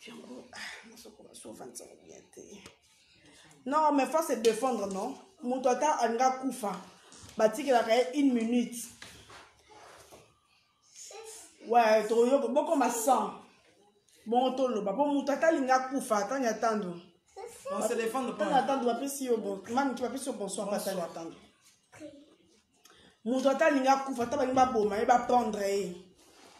Yango nazokoka sovandisa bien te. Non, mais faut se défendre, non? Moto ata alinga kufa, batikelaka ye une minute. Ouais, toyoka bokoma 100. Bongo toloba mpo moto ata alinga kufa atani atando. On se défendre pas. Tani atando bapesi yo bon, maniki bapesi yo bonsoir patani atando. Moto ata alingi akufa ata balingi baboma ye bapendre ye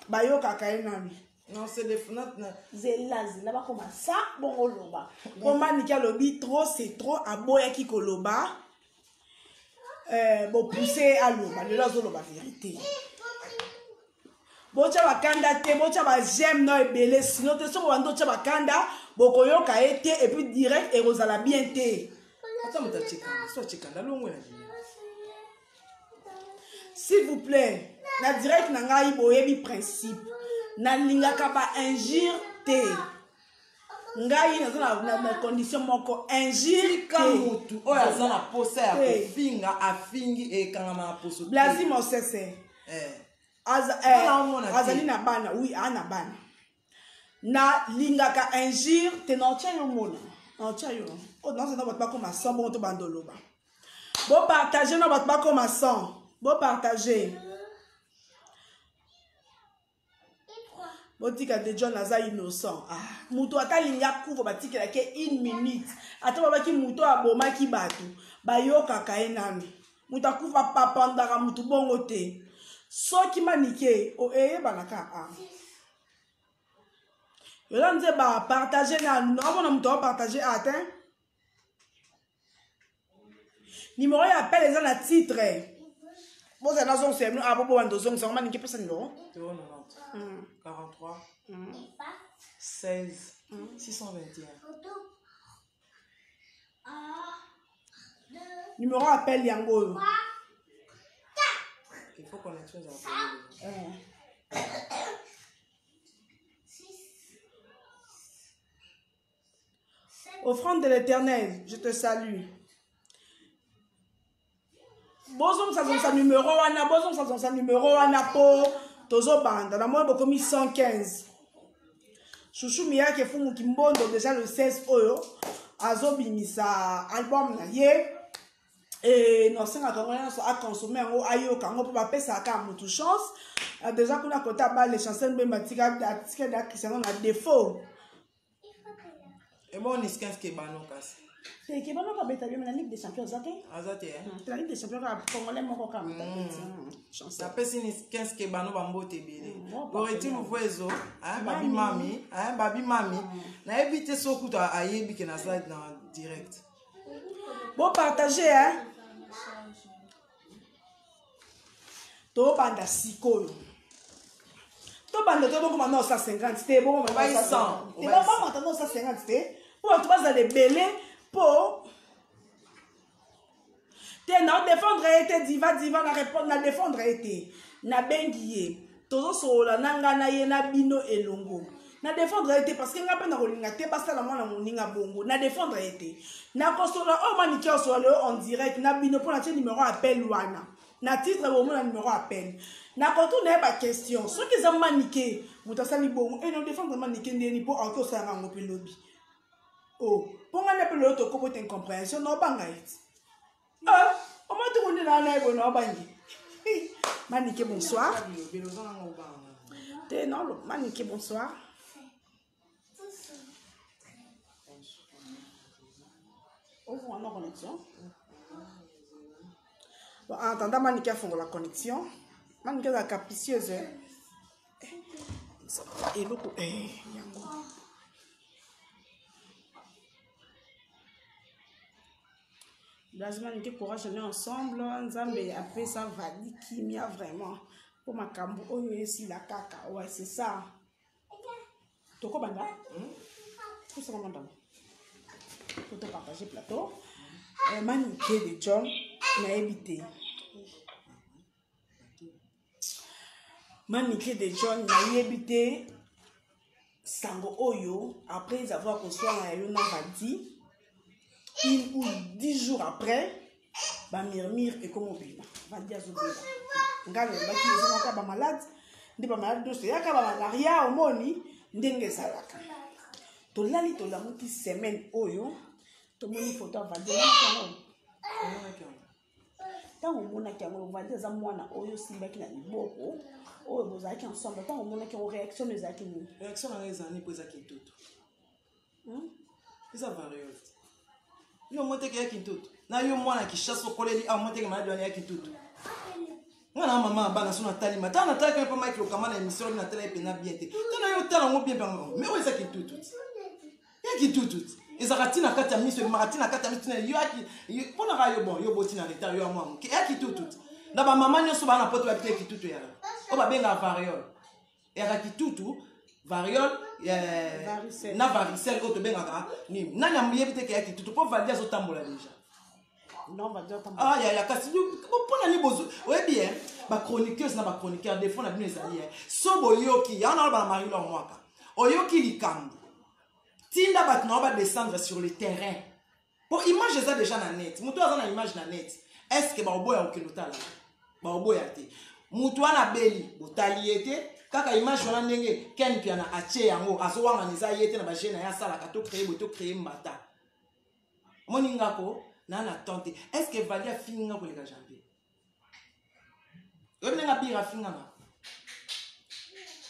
bayokaka ye nanu. Non, c'est des not na zela zela bakoma sa bongo oloba mpo maniki alobi trop c'est trop aboyaki koloba eh, bopousse ye aloba lelo azoloba verité botya bakanda te botya bajeme no ebele sino te soki obandi otya bakanda bokoyoka ye te epuis direct ekozala bien te ata moto atikanda so atikanda longwe na bino s'il vous plaît na direct na ngai boyebi principe nalingaka ba injure te ngai naza na, na, na condition moko injure tika motu oyo aza na posa ya kofinga afingi ekangama na poso blasi mosese eh. Aza, eh, azali na bana oui aa na bana nalingaka injure te naotya yo mona naotya yo oyo nazana bato bakoma 100 bongo to banda oloba bopartage na bato bakoma 100 bopartage botika de john aza innocent ah, moto ata alingi akufa batikelaki ye une minute ata babaki moto oyo abomaki bato bayokaka ye nanu moto akufa papandaka moto bongo te soki manike eyebanaka a ah. yola nze bapartage nanu naomona moto aopartage a te Numéro ya appel eza na titre. Bozala nazongisa ya bino ah bobo banda ozongisa ngo maningi pesa numéro. 090 43 16 621. Numéro appel yango oyo. Il faut connexion ezala. Offrande de l'éternel, je te salue. bozongisa zongisa numero wana bozongisa zongisa numero wana mpo tozobanda namoni bokomi 115 chouchou miyake fumu kimbondo deja le 16 oyo azobimisa album na ye e nasengaka yango nyonso aconsome yango ayoka yango mpo bapesaka kaka motu chance ah, deja kuna kota bale chancel mbemba atika atika da cristiano na défaut ebongo niskins kebano kasi te kebano kabeta bien na ligue des champions aza te aza te eh? hmm, na ligue des champions kaka congolais moko kaka moto abeti hmm, chancel napesi niskins kebano bambote ebele goreti luvuezo babi mami babi mami nayebi te soki kutu ayebi ke naza na direct Bo partager hein. Tobanda sikoyo. Tobanda to bokoma na 150 te bokoma na 100. Te bamata na 150 te. Po bato bazala ebele po te na défendre ye te diva diva na répondre na défendre ye te nabengi ye tozosolola na ngai na ye na bino elongo na défendre ye te parce que ngai mpe nakolinga te basala mwana moninga bongo na défendre ye te nakosolola oyo manike osolola lelo en direct na bino mpo natie numero appel wana na titre bomona numero appel nakotuna ye baquestion soki eza manike moto asali bongo e na défendre manike ndeni mpo akoki osalanga yango mpe lobi o oh, mpo ngai na mpe lelo tokobota incompréhension na obanga ye ti ah, omoi tuku nde naa naye boye na obangi manike bonsoir te non manike bonsoir ofungola na connexion bon en attendant manike afongola connexion manike azala capricieuse eh, eloko eh, yango Blasman ke courage on est ensemble nzambe apesa vadi kimia vraiment mpo makambo oyo esila kaka ouais c'est ça tokobanda tosaka mandana po topartage plateau eh, manike de john nayebi te manike de john nayebi te sango oyo après avoir koswana ya yo na vadi une ou dix jours après bamurmure ekoma obima vadi azobela ngai nalobaki ezalaka bamalade nde bamalade nyonso eyaka bamalaria omoni ndenge ezalaka. Tolali, tolamuki semaine oyo, tomoni photo ya Valdi. Omonaki yango? Ntango omonaki yango, Valdi aza mwana oyo osimbaki na liboko, oyo bozalaki ensemble. Ntango omonaki yango, réaction no ezalaki nini? Réaction na ngai ezali mpo eza kintutu. Eza variole. Yo moteke ya kintutu na yo mwana Kishasa okoleli awa, moteke maladi wana ya kintutu. Nga na mama bana so natali ma tala, natalaki mpe Mike Lokama na émission oyo, natala ye mpena bien te. Tala yo, otala yango bien mpe, mais oyo eza kintutu ti, ya kintutu ti ezalaka ntina kati ya miso, ebimaka ntina kati ya miso, ntina yo yaki mponaka yo. Bon, yo boti na retard, yo ya mwa moke, ya kitutu ti na bamama nyonso baa na poto babi te. Kitutu eyaka oyo babengaka variole, eyaka kitutu, variole na varicelle oyo tobengaka nini. Nani ayebi te ke ya kitutu? Mpo Valdi azotambola déjà. Ah yaya, kasi mpona nini bozo oyebi ye bachroniqueuse na bachroniqueur, défaut na bino ezali ye so boyoki yango. Naloba na Marie Lor Mwaka, oyoki likambo, tinda bato na yo badescendre sur le terrain, po image eza déjà na net. Moto aza na image na net, est ce que baoboya kokende otala? Baoboya te. Moto wana abeli, botali ye te, kaka image wana. Ndenge Ken Piana atie yango, azowangana eza ye te na bagene na ye asalaka. To créer boye, to créer mbata. Omoni ngako na temps te. Est ce que Vali afingi nga koleka Janvier? Oyebi ndenge abira afinganga?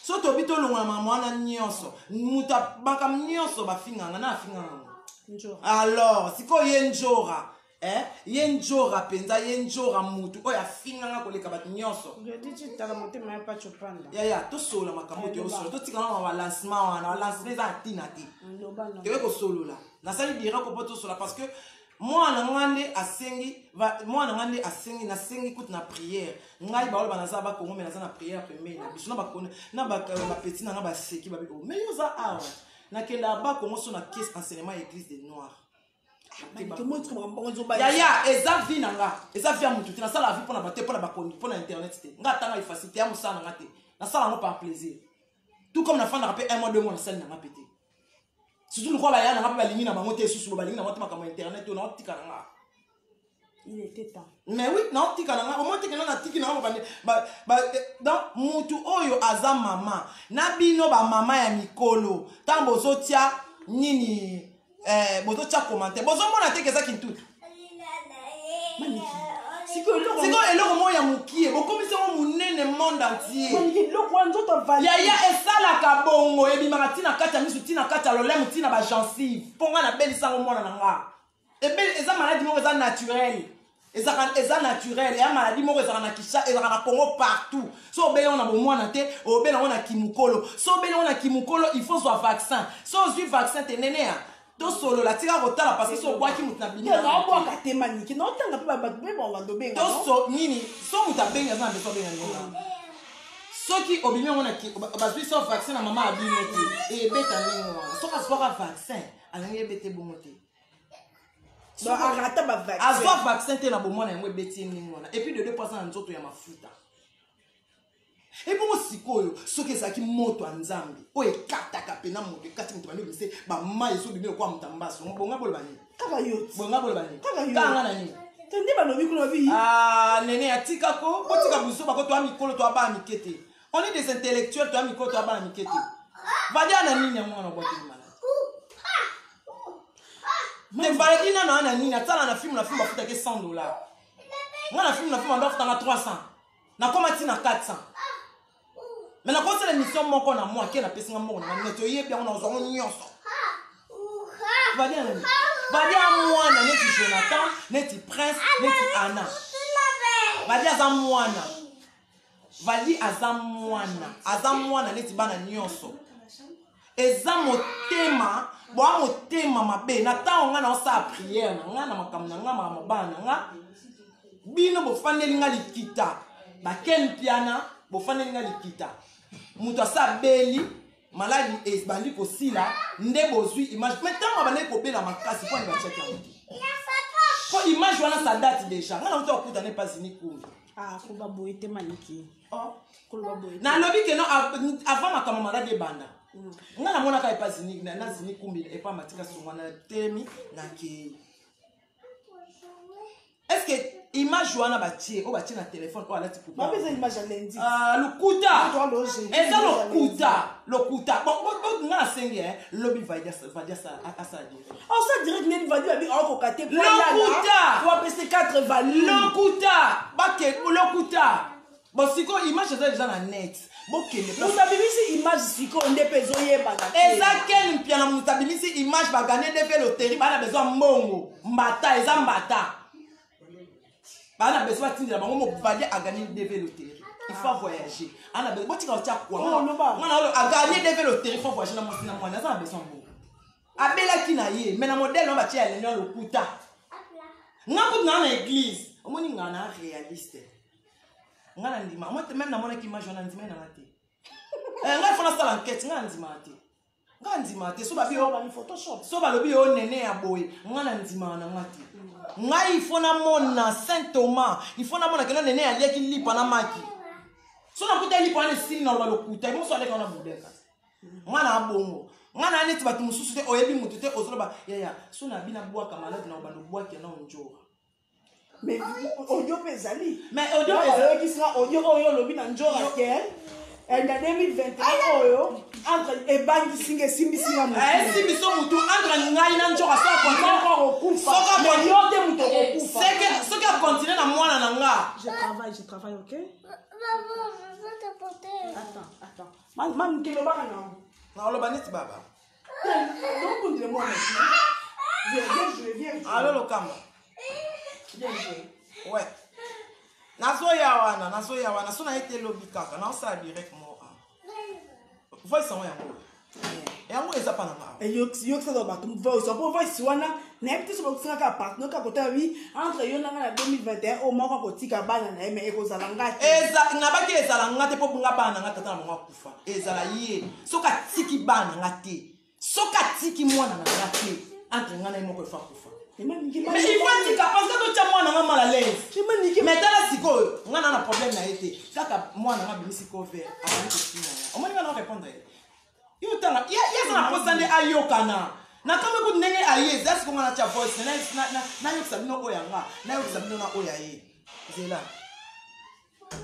So tobi tolongola mama wana nyonso, moto makambo nyonso bafinganga na afinganga ngo. Alors sikoyo ye Njora, eh? Ye Njora mpenza, ye Njora mutu oyo afinganga koleka bato nyonso. Yaya, tosolola makambo, toyosolola, totikana na balancement wana. Balancement eza na ntina te. Toye kosolola, nasali direct mpo tosola, parce que mwana nga nde asengi, mwana nga nde asengi. Nasengi kutu na prière ngai, baoloba naza Bakongo, me naza na prière pembeni na biso na bapeti na nga baseki babi: "Oh, mais yo oza awa." Nakendaka Bakongo so na caisse enseignement ya église de noir. Yaya, eza vie na nga, eza vie ya motu te. Nasala vie mpona bato, mpona bakondi, mpona internet te. Nga atanga efasi te, ya mosala na nga te. Nasala yango par plaisir, tout comme nafandaka mpe un mois, 2 mois, nasali na nga mpe te. Surtout lokola baya na nga mpe balingi na bango te, susu balingi na bango te makambo ya internet oyo. Naotika na nga. Il était temps. Mais oui, naotika na nga, omoi teke nga natiki na nga. Donc mutu oyo aza mama na bino, bamama ya mikolo, ntango bozotia nini, bozotia commentaire, bozomona teke eza kintutu. Sikoyo eloko moko ya mokie, bokomisi yango monene, monde entier. Yaya, esalaka bongo, ebimaka ntina kati ya misu, ntina kati ya lolemo, ntina bagencive. Mpo nga nabelisa yango mwana na nga. Eza maladi moko eza naturel, ezaka eza naturel. Eya maladi moko ezalaka na Kisha, ezalaka na Congo partout. So obeli yango na bomwana te, obeli yango na kimokolo. So obeli yango na kimokolo, il faut zwa vaccin. So ozwi vaccin te, nene ya tosolola, tika kotala, parce que so obwaki moto na bimi. Naobwaka te, Maniki, naotanga mpe bato mpe bawando benga. Toso nini, so moto abengi, aza na beso abenga ndenge. Soki obimi yango, bazwi so vaccin na mama abino te, ebeta ndenge wana. Soki azwaka vaccin, alingi ebete bongo te. Arata bavaccin. Azwa vaccin te na bomwana, yango ebeti ye ndenge wana. Et puis de deux, po aza na nzoto ya mafuta. Ebongo sikoyo soki ezalaki moto ya Nzambe oyo ekataka mpena moto, ekati moto, bandi obimisi bamai, ezobimi lokola moto ya mbaso, bonga boloba nini? Kaka yo. Bonga boloba nini? Kaka yo. Kanga na nini? Te, nde balobi kuna babi. Ah, nene, atikako, botika biso bako, toya mikolo, toya bana mike te. On est des intellectuels, toya mikolo, toya bana mike te. Vadia na nini yango wana obwakeli maladi te? Valadi nano wana nini atala na filme? Na filme bafutaki 100 $. Nga na filme, na filme ando afutanga 300, nakoma ntina 400. Mais nakosala émission moko na mwa ke napesinga mbongo na nga neti oyebi yango, nazwa yango nyonso. Vadia nani? Vadia mwana neti Jonathan, neti Prince, neti Anna. Vadi aza mwana, Vadi aza mwana, aza mwana neti bana nyonso. Eza motema boa, motema mabe. Na ntango ngai naosala prière na ngai na makambo na ngai, makambo bana na nga, bino bofandeli nga likita. Baken Piana, bofandeli nga likita. Moto asa abeli, maladi ebandi kosila, nde bozwi image. Mais ntango abandaki kobela makasi, mpo ani batiaki yango te? Mpo image wana, ça date déjà. Ngai nauti kokutana epasini kumbi. Ah, koloba boye te, Maniki. Oh. Koloba boye te. Nalobi keno avant makambo maladi ebanda, ngai namonaka epa Zini na Zini Kumbi, epa Matika Songwa, na telemi, nakei. Est ce que Image wana batie oyo batie na telefone oyo alati poupée image ya lundi. Ah, lokuta eza lokuta lokuta. Bon, nga nasengi eh, lobi Vadi asala direct. Osala direct nini? Vadi babi aokoka te. Lokuta. Wapesi 4 value. Lokuta bake lokuta. Bon, sikoyo image eza deja na net, bokende. Moto abimisi image sikoyo nde mpe ezoyebana. Eza Ken Mpiana moto abimisi image. Bagane nde mpe loterie, baa na besoin mbongo. Mbata eza mbata, baa na besoin batindela bango. Mobali aganye DV loterie, il faut voyager. Ana besoin, botika otya kwa. Oh, loba. Mwana oyo aganye DV loterie, il faut voyager na mwasi na mwana. Aza na besoin mbongo, abelaki na ye, mais na modèle wana batie ya lelo ya lokuta. Nga kutu naa na église, omoni nga na réaliste, nga na ndima. Moi même namonaki image wana, ndima ye nanga te. Ngai fo nasala enquête. Nga na ndimaka te, nga ndimaka te. So babi yo bani Photoshop. So balobi yo nene ya boye, nga na ndimaka na nga te. Ngai il faut namona Saint Thomas, il faut namona keno nene aliaki lipa na maki. So nakuta lipa wana esili, na loba lokuta moso aleka wana budeka. Nga na bongo, nga na neti bato mosusu te. Oyebi motu te, ozoloba yaya. So na bina bwaka malade na obanda obwaki na onjora. Mais audio mpe ezali. Mais audio Oyokisanga audio oyo olobi na njora ke na 2021 oyo entre ebangisinga, esimbisinga. Esimbi so motu entre ngai na njoka so Okokufa, mais yo te moto okokufa. Soki akontinue na mwana na nga. Je travaille, je travaille, ok. Maman, je veux t'apporter. Attends, attends, mam kelobaka nango. Nakoloba neti baba. Tokundile mwana. Viens, viens jouer, viens jouer. Alo Lokamba. Viens jouer. Ouais, nazoya wana, nazoya wana. So naye te, elobi kaka naosala direct mo voice yango. Yango, yango eza mpa na nga. Yokisaka bato voice mpo voice wana nayebi te so bakosaka kaka partenaire kaka kotala wi entre yo na nga na 2021 oyo moko akotika bana na ye, mais ekozala nga te. Nabaki ezala nga te, mpo nga bana na nga, tata na bango akufa. Ezala ye soki atiki bana na nga te, soki atiki mwana na nga te, entre nga na ye moko efo akufa. Mais il faut atika, parce que totya mwana nga mal à l'aise. Mais tala sikoyo, nga na problème na ye te. Kaka mwana nga abimisi cover, abandi kofinga nga. Omoni nga na répondre ye, yo tanga ye aza na posa nde ayokana. Nakambi kutu ndenge aye eza siko nga natya voice, nayokisa bino oyo yanga, nayokisa bino na oyo aye nzela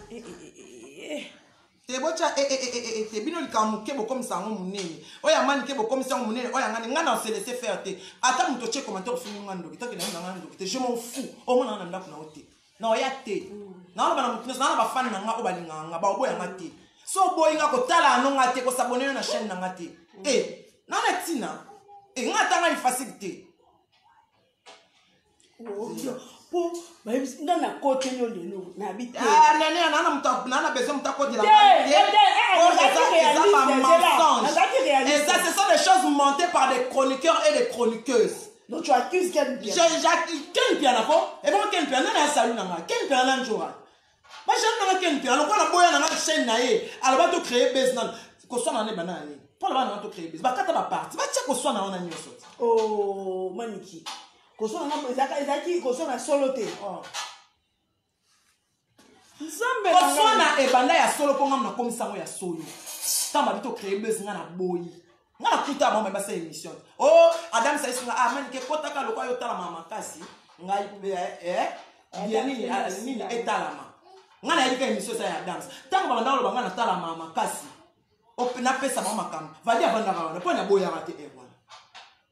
te. Botya te bino likambo moke, bokomisa yango monene. Oyo amani ke bokomisa yango monene. Oyo angani ngai na se laisse faire te. Ata moto otie commentaire, ofingi nga ndoki, toke na yo na nga ndoki te, je m'en fous. Omona nga na ndako na yo te, na oya te. Naoloba na motu nyonso, naa na bafani na nga oyo balingaka nga, baoboyanga te. So oboyi nga, kotala ano nga te, kosabone yo na chaîne na nga te. E naa na ntina e nga ata ngai facile te. Mpo bayebisi nga na koteli yo lelo, nayebi te. Ah, nene naa na moto, naa na besoin moto akotela. Te, te, nazalaki réaliste, Zela. Nazalaki réaliste. Eza, ce sont des choses montées par des chroniqueurs et des chroniqueuses. Donc tu accuses Ken Mpiana? Ken Mpiana ko ebongo Ken Mpiana nani asali na nga? Ken Mpiana na njora bajane nanga. Ken Mpiana lokola naboya nanga chaîne na ye, aloba to créer base nano koswana wana ebanda na nini? Mpo aloba nanga to créer base, bakata baparti, batia koswana wana nyonso te. Oh, maniki koswana nga ezalaki koswana solo te. Oh. Nzambe na ngai. Koswana ebanda ya solo, mpo nga nakomisa yango ya solo. Ntango babi to créer base, nga na boyi, nga nakuta bango basala émission te. O Adam salisi nga, ah manike kotaka lokwa yo otalama makasi. Ngai mpe ya nini, ah, nini etalama? Nga nayebi ka émission eza ya Adams. Ntango babanda koloba nga natalama makasi, napesa bango makambo. Vadi avandaka wana mpo naboyaka te ere wana,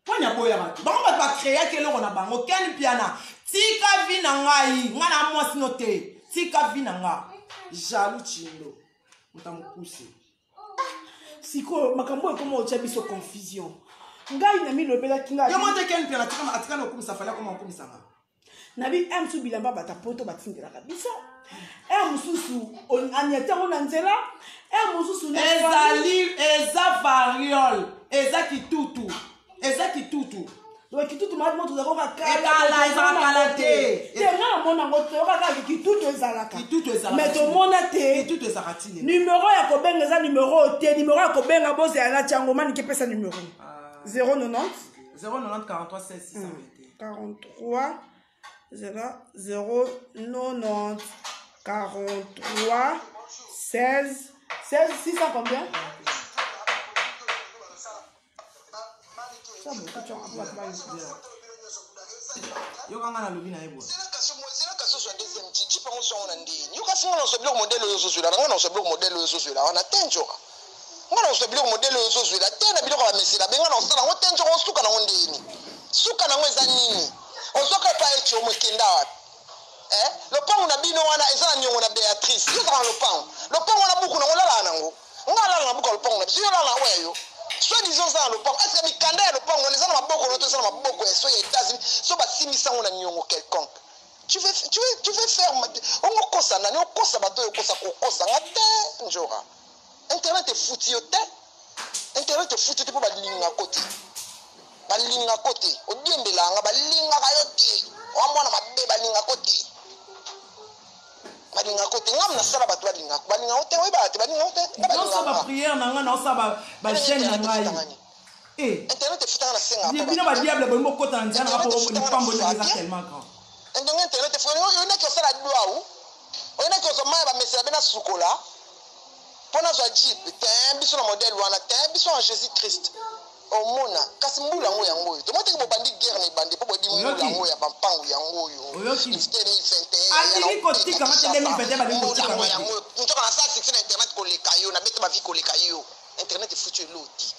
mpo naboyaka te. Bango bato bacréaki eloko na bango. Ken Mpiana, tika vi na ngai, ngai na mwasi no te, tika vi na nga. Jaloux chindo, moto ya mokuse. Sikoyo makambo oyo ekoma otya biso confusion. Ngai na milobelaki ngai Yo mo te, Ken Mpiana atikana okumisa Fally, akoma okumisa nga. Nabi r mosusu bilamba bata poto batindelaka biso, r mosusu aniati yango na nzela, r mosusu na Ezali eza variole, eza kitutu, eza kitutu. Donc kitutu maladi mo tozalaka kaka. Ekala, ezalaka kala te. Te, nga namona yango, toyoka kaka kitutu ezalaka. Kitutu ezalaka. Mais tomona te. Kitutu ezalaka tine. Numero ya kobenga eza numero te, numero ya kobenga bozela na tiango. Maniki, epesa numero 090. 090 43 16 621. 43 0 0 90 43 16 16 600 combien? Ça, bon, tu as- Yoka nga nalobi na ye boye. Zela kasi. ti jipe yango ozwa yango na ndeni yo kasi nga nazwa biloko modele oyo ozozwela na nga nazwa biloko modele oyo ozozwela wana te njoka nga nazwa biloko modele oyo ozozwela te na biloko ya bamesela be nga nazosala yango te njoka osuka nango ndeni suka nango eza nini ozwaka epai eti omo ekenda wapi eh? Lopango na bino wana eza na niongo na Beatrice. Yo ozalaka na lopango. Lopango wana buku nango olalaka nango. Nga alala na buku ya lopango na biso. Yo olala na oyo ya yo. Soit disant oza na lopango. Est-ce que mikanda ya lopango wana eza na maboko na yo to eza na maboko ya so ya Etats-Unis so basimbisa yango na niongo quelconque. Tu veux, tu veux, tu veux faire ongo kosa nani okosa bato oyo okosa kokosa nga te njora. Internet efuti yo te. Internet efuti yo te mpo balingako te. Balingako te. Odiembelaka nga balingaka yo te. Oa mwana mabe balingako te. Balingako te. Nga nasala bato balingako. Balingako te. Oyebaka te balingako te. Nga Naosala balingaka. ba prière na ngai, naosala ba jeune na ngai. Eh. Internet efutaka na senga Bino ba diable bolingi bokota na nzela na nga po lipamboli na nga eza tellement grand. Ndenge internet efutaka oyinaki osala dwau oyinaki ozwa mai ya bamesela be nasukola mpo nazwa jeep te biso na modèle wana te biso en Jésus Christ omona kasi mbula yango yango oyo tomoni teke bobandi guerre na ebandi mpo boyebi mbula yango ya bampangu yango oyo 2021 alingi kotika nga te 2021 balingi kotika nga te nzoka nasala succès na internet koleka yo nabeta bavi koleka yo internet efuti yo eloti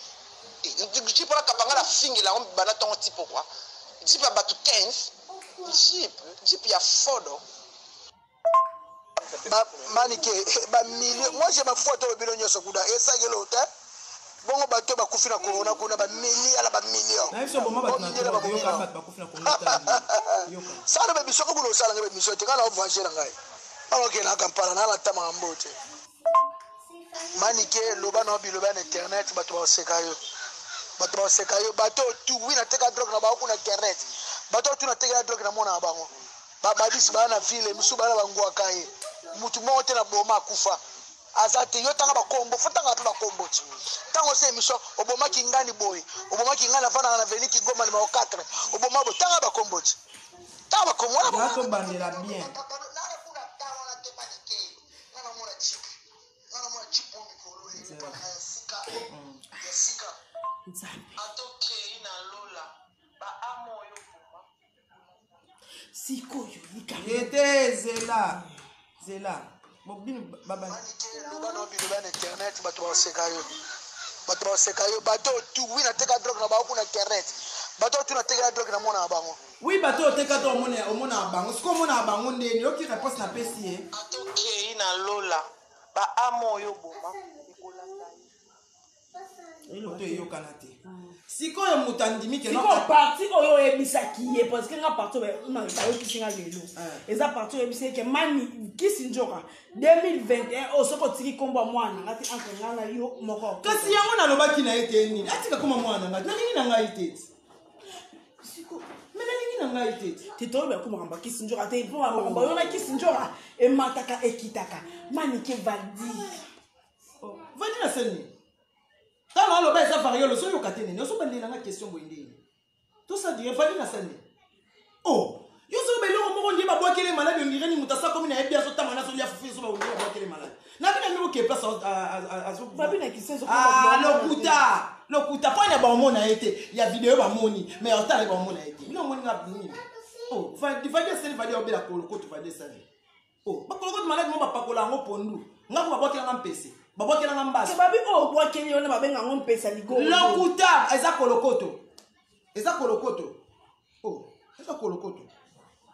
jeep wana kapanga na fingela yango banda ntongo ti pokwa jeep ya bato 15 jeep jeep ya fodo. Manike bamilio moi je mafua to bino nyonso kuna esakelo te bongo bato bakufi na corona kuna bamilio ala bamilio sala bemisio kokuna osala ngai bemisio te ngai na voyage na ngai alokende na Kampala nalata makambo te. Manike loba na biloba na internet bato bakoseka yo, bato bakoseka yo, bato tu wi nateka drogue na bango kuna internet, bato tu natekela drogue na mona na bango bababisi baya na ville mosusu baya na bangwaka ye mutu moko te na boma akufa aza te. Yo tanga bakombo fo tanga mpe bakombo ti ntango osa émission obomaki ngani boye, obomaki ngani avandaka na veni Kigoma numero 4 oboma boye, tanga bakombo ti tanga bakombo wana tobandela bien. Nzambe sikoyo likambo ete zela zela bino baba loba na biloba na internet bato bakoseka yo, bato bakoseka yo, bato tu wi nateka drogue na bango kuna internet, bato tu natekela drogue na mona na bango. Wi bato oteka to omona bango sikoyo omona bango ndeni oyoki réponse napesi ye. Atokei na lola baamo oyo boma ekolanda ye. Oto eyokana te sikoyo moto andimi ke sikoyo parti oyo oyebisaki ye parce que nga parti oyo bayokisi nga lelo eza parti oyebisi ye ke mani kisi nzoka 2021 oyo soki otiki nkombo ya mwana nga te entre nga na yo moko. Kasi yango nalobaki na ye te nini atika koma mwana na ngai nalingi na ngai te me nalingi na ngai te. Te toyebi ko makambo ya kisi nzoka te mpo makambo oyo na kisi nzoka emataka ekitaka Manike Valdi. Valdi na seni ntango aloba eza variole ozoyoka te nini ozobandelanga question boye ndeni tosa dire Valdi na sani oh yo soki beloko moko ndie babwakele maladi ondire ni moto asa komi na yebi azotanga na azolia fufu ezoba ondire babwakele maladi na bino nde boke place. Lokuta lokuta mpo na baomona ye te ya video bamoni mais otala baomona ye te bino omoni nga nini Valdi Valdi esali Valdi obela kolokoto Valdi esali oh bakolokoto maladi mo bapakola yango pondu nga ko babwakelanga mpese babwakelanga mbasi. Babi oyo obwakeli wana babenga yango mpesa ligo. Lokuta eza kolokoto eza kolokoto oh eza kolokoto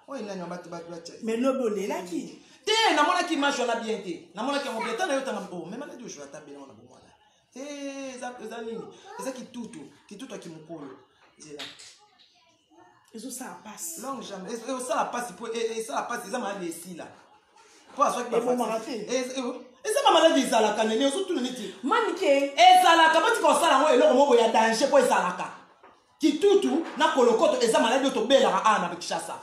oyo nani bato bato batya. Mais lobi olelaki. Te namonaki image wana bien te namonaki yango bien tana yo tanga oh mais maladi ojo ata bena wana bomwana te eza eza nini eza kitutu kitutu ya kimokolo nzela. Ezosala pasi. Longue jambe osala pasi po esala pasi eza maladi esila po azwaki. Ebomaka te. Eza bamaladi ezalaka nene ozotuna neti Manike ezalaka botika kosala yango eloko moko ya danger mpo ezalaka kitutu na kolokoto eza maladi oyo tobelaka awa na Kinshasa.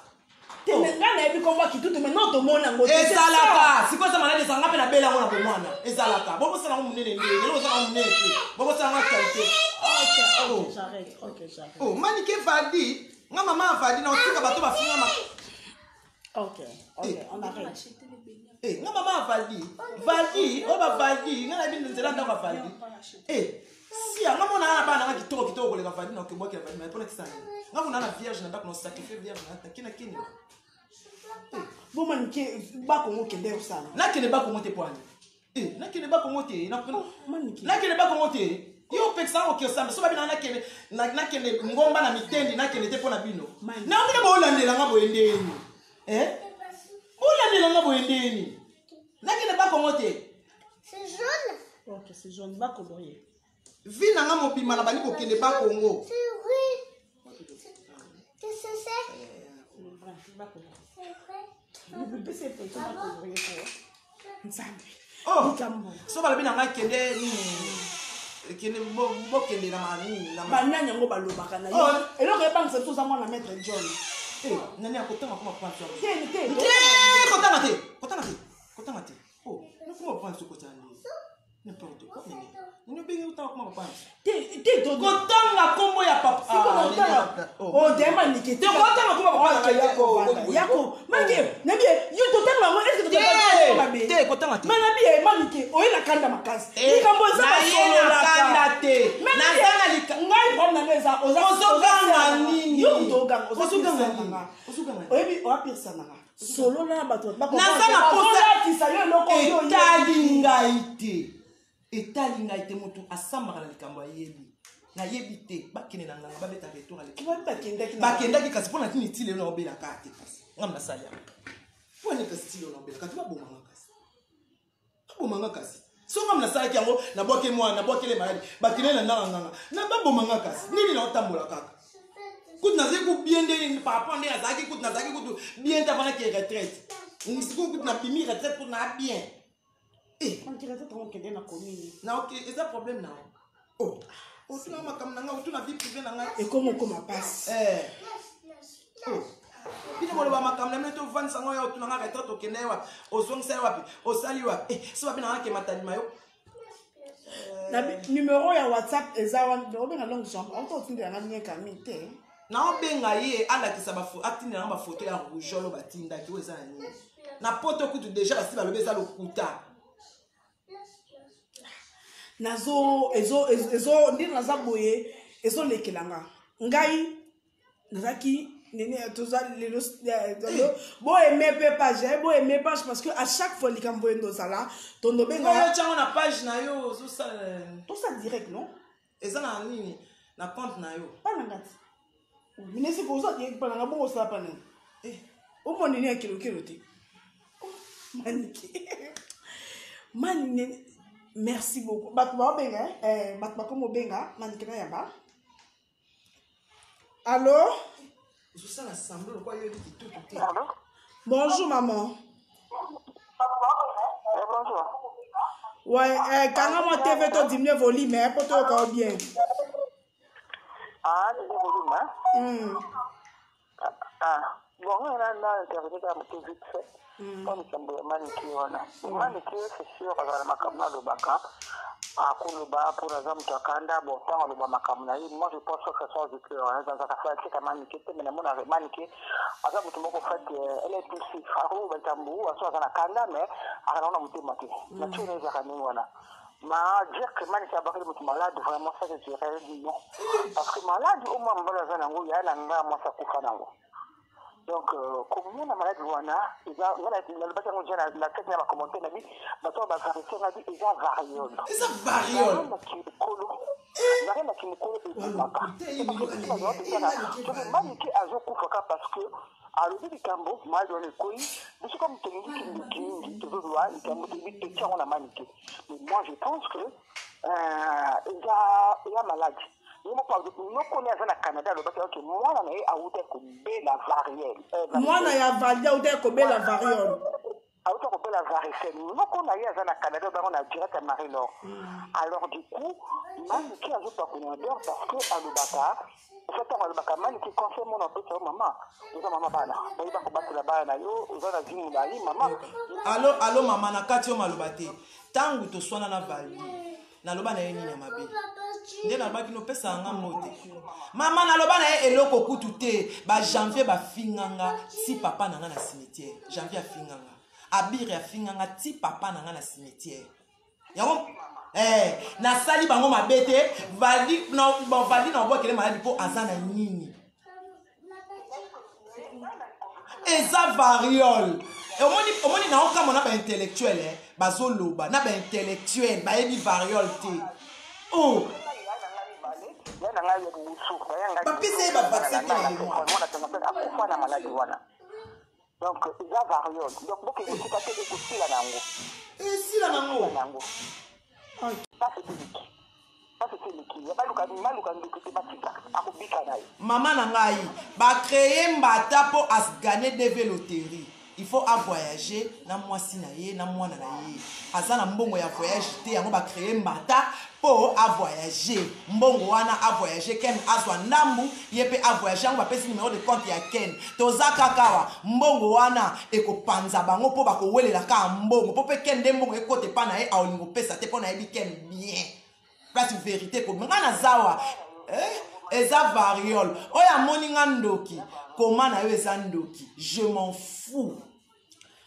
Te ngai nayebi kombo ya kitutu maintenant tomona yango te. Ezalaka sikoyo eza maladi ezalanga mpe nabela yango na bomwana ezalaka bokosala yango monene nde lelo bosala yango monene te bokosala yango actualité. Ok, ok, j'arrête, ok, j'arrête. Oh Manike Valdi nga mama ya Valdi na otika bato bafinga ma Ok, on arrête. Eh, nga mama ya Valdi Valdi oyo bavaldi nga nayebi nzela ndako ya Valdi eh sia nga mona na bana nga kitoko kitoko koleka Valdi na okebwakela Valdi mai mpona kisani nga kuna na vierge na ndako na sacrifie vierge na kina kini. Bomanike bakongo kende osala. Nakende bakongo te poani. Eh, nakende bakongo te. Oh, manike. Nakende bakongo te. Yo opekisa ngo okosamba so babina nakende nakende ngomba na mitendi nakende te mpo na bino. Na bino bolandela nga boye ndeni. Eh? Bolandela nga boye ndeni. Nakende bakongo te. C'est jaune. Ok, c'est jaune. Bakolorier. Vie na nga mobimba na bandi kokende bakongo. C'est vrai. Qu'est-ce que c'est? C'est vrai. Nzambe. Oh, Likambo. so balobi na ngai kende nini kende bokende na manini na Banani yango balobaka na yo. Oh. Eloko ebangisa biso oza mwana maître John. Eh, nani akotanga koma papa Te te. te kotanga te kotanga te kotanga te oh nakoma papa biso kotanga nini n'importe quoi nini nini obengi otanga koma papa biso Te te to. kotanga kombo ya papa Siko na otanga. Oh, de manike. Te kotanga kombo ya papa Ok, yako vanda. Yako. Manike, nabi yo totanga yango est-ce que totanga mabe? te kotanga te Mais nabi ye manike, oye na kanda makasi. Eh, Likambo eza na ye na basololaka. kanda te. Mais Naza nabi, na lika- ngai problème na ngai eza oza Ozoganga nini? Yo moto oganga, oza Ozoganga pirisa nini? na nga. Ozoganga nini? Oyebi oa pirisa na nga. Solola na bato Naza na posa- bakolatisa yo eloko oyo oyebi. etali ngai te etali ngai te motu asambaka na likambo ayebi nayebi te bakende na nganga babeta retour aleki Wapi bakendaki na- bakendaki kasi mpo na nini ti lelo naobelaka te kasi ngam nasali yango mpo nini kasi ti lelo naobelaka te babomanga kasi babomanga kasi so ngam nasalaki yango nabwaki mwana nabwakele maladi bakende na ndanga nganga na babomanga kasi nini naotambola kaka kutu nazali ku bien nde par rapport nde nazalaki kutu nazalaki kutu bien te avanaki retraite sikoyo kutu napimi retraite kutu na bien Eh, On dirait que okende na commune. na ok eza problème na yo oh otuna makambo na ngai otuna vie privée na ngai Ekoma okoma pasi. Eh. Oh. bino boloba makambo na bino tovandisa ngo ya otuna nga retraite okende ye wapi ozongisa ye wapi osali wapi Eh, so babi na nga kema talima yo Na numéro ya WhatsApp eza wana obenga longue jambe. Auto otindela nga lien kami te. naobenga ye alakisa atindela nga bafoto ya rougeole oyo batindaki oyo eza na nini na poto kutu deja basi balobi eza lokuta Nazo ezo ezo ezo ndenge naza boye ezolekela nga. Ngai nazalaki nene toza lelo lelo bo aimer pe page eh, bo aimer page parce que à chaque fois likambo endo ozala tondo benga oyo tiango na page na yo ozosala tosa direct non eza na nini na compte na yo pa na nga ti minesi koza direct pa na nga bongo osala pa nani Eh, omona nini ya kelokelo te Oh, manike mani nene merci beaucoup bato baobenga eh, bato bakomi obenga manike na yamba allo ozosala semblant lokwa yo yebi kitutu te bonjour maman Eh, bonjour. ouais eh, kanga mwa tv to diminue volume eh, po toyoka yo bien Ah, c'est volume, hein? mm. Ah, bon, on a un intervenu un peu vite fait. Comme likambo ya manike wana manike c'est sûr azala makambo alobaka akoloba mpona aza moto akanda bon ntango aloba makambo na ye moi je pense que ça sort du cœur azalaka fanatique ya manike te mais namona manike aza moto moko fait elle est poussif akoloba likambo aso aza na kanda mais akana na motema te nature na ezalaka ndenge wana ma dire que manike abakeli moto malade vraiment ça je dirais non parce que malade au moins mobali aza nango ya na nga mwasi akufa nango donc komona maladi wana eza nga nalobaki yango deja na kati na bacommentaire na bi bato oyo bavarité nga bi eza variole eza variole mokolo variole mokolo ebomaka soki manike azokufaka parce que alobi likambo maladi wana ekoyi biso comme tolingi kindoki mingi tozozwa likambo toyebi totia yango na manike mais moi je pense que eza eza maladi ye moko noko ne aza na canada alobaki oke mwana na ye awuta kobela variole mwana ya valdi awuta kobela variole awuta kobela varicelle noko na ye aza na canada obango na direct ya marie laure alors du coup manike azopakola odeur parce que alobaka ofa ntango alobaka manike conseil mona opesa yo mama oza mama bana bayeba kobatela bana na yo oza na vie molai mama alo alo mama na kati yo maloba te ntango toswana na valdi naloba na ye nini ya mabe nde nalobaki nopesaka nga mbote mama naloba na ye eloko kutu te bajanvier bafinganga ti papa na nga na cimetière janvier afinganga abire afinganga ti papa na nga na cimetière yango eh, nasali bango mabe te valdi na, bon, valdi na obwakele maladi mpo aza na nini eza variole. Omoni, omoni na okamwa na baintellectuel eh, bazoloba na baintellectuel bayebi variole te. Oh, ya na ngai ya liboso Bapesa ye ba vaccin te na mémoire. Akufa na maladi wana, donc eza variole. Donc bokende esika te, ekosila na yango. Esila nango. Na yango pasi eleki, pasi eleki. Ya baluka, baluka ndoki te, batika, akobika na ye. Mama na ngai, bacréer mbata mpo agagner DV loterie, il faut avoyager na mwasi na ye na mwana na ye. Aza na mbongo ya voyage te, yango bacréer mbata mpo avoyage. Mbongo wana avoyage, Ken azwa ndambu, ye mpe avoyage. Yango bapesi numéro de compte ya Ken. Toza kaka awa, mbongo wana ekopanza bango mpo bakowelela kaka mbongo, mpo mpe Ken nde mbongo ekota epa na ye. Aolinga opesa te mpo nayebi Ken bien. Place vérité kobima, ngai naza wa eh, eza variole. Oyo amoni nga ndoki, koma na yo eza ndoki, je m'en fous.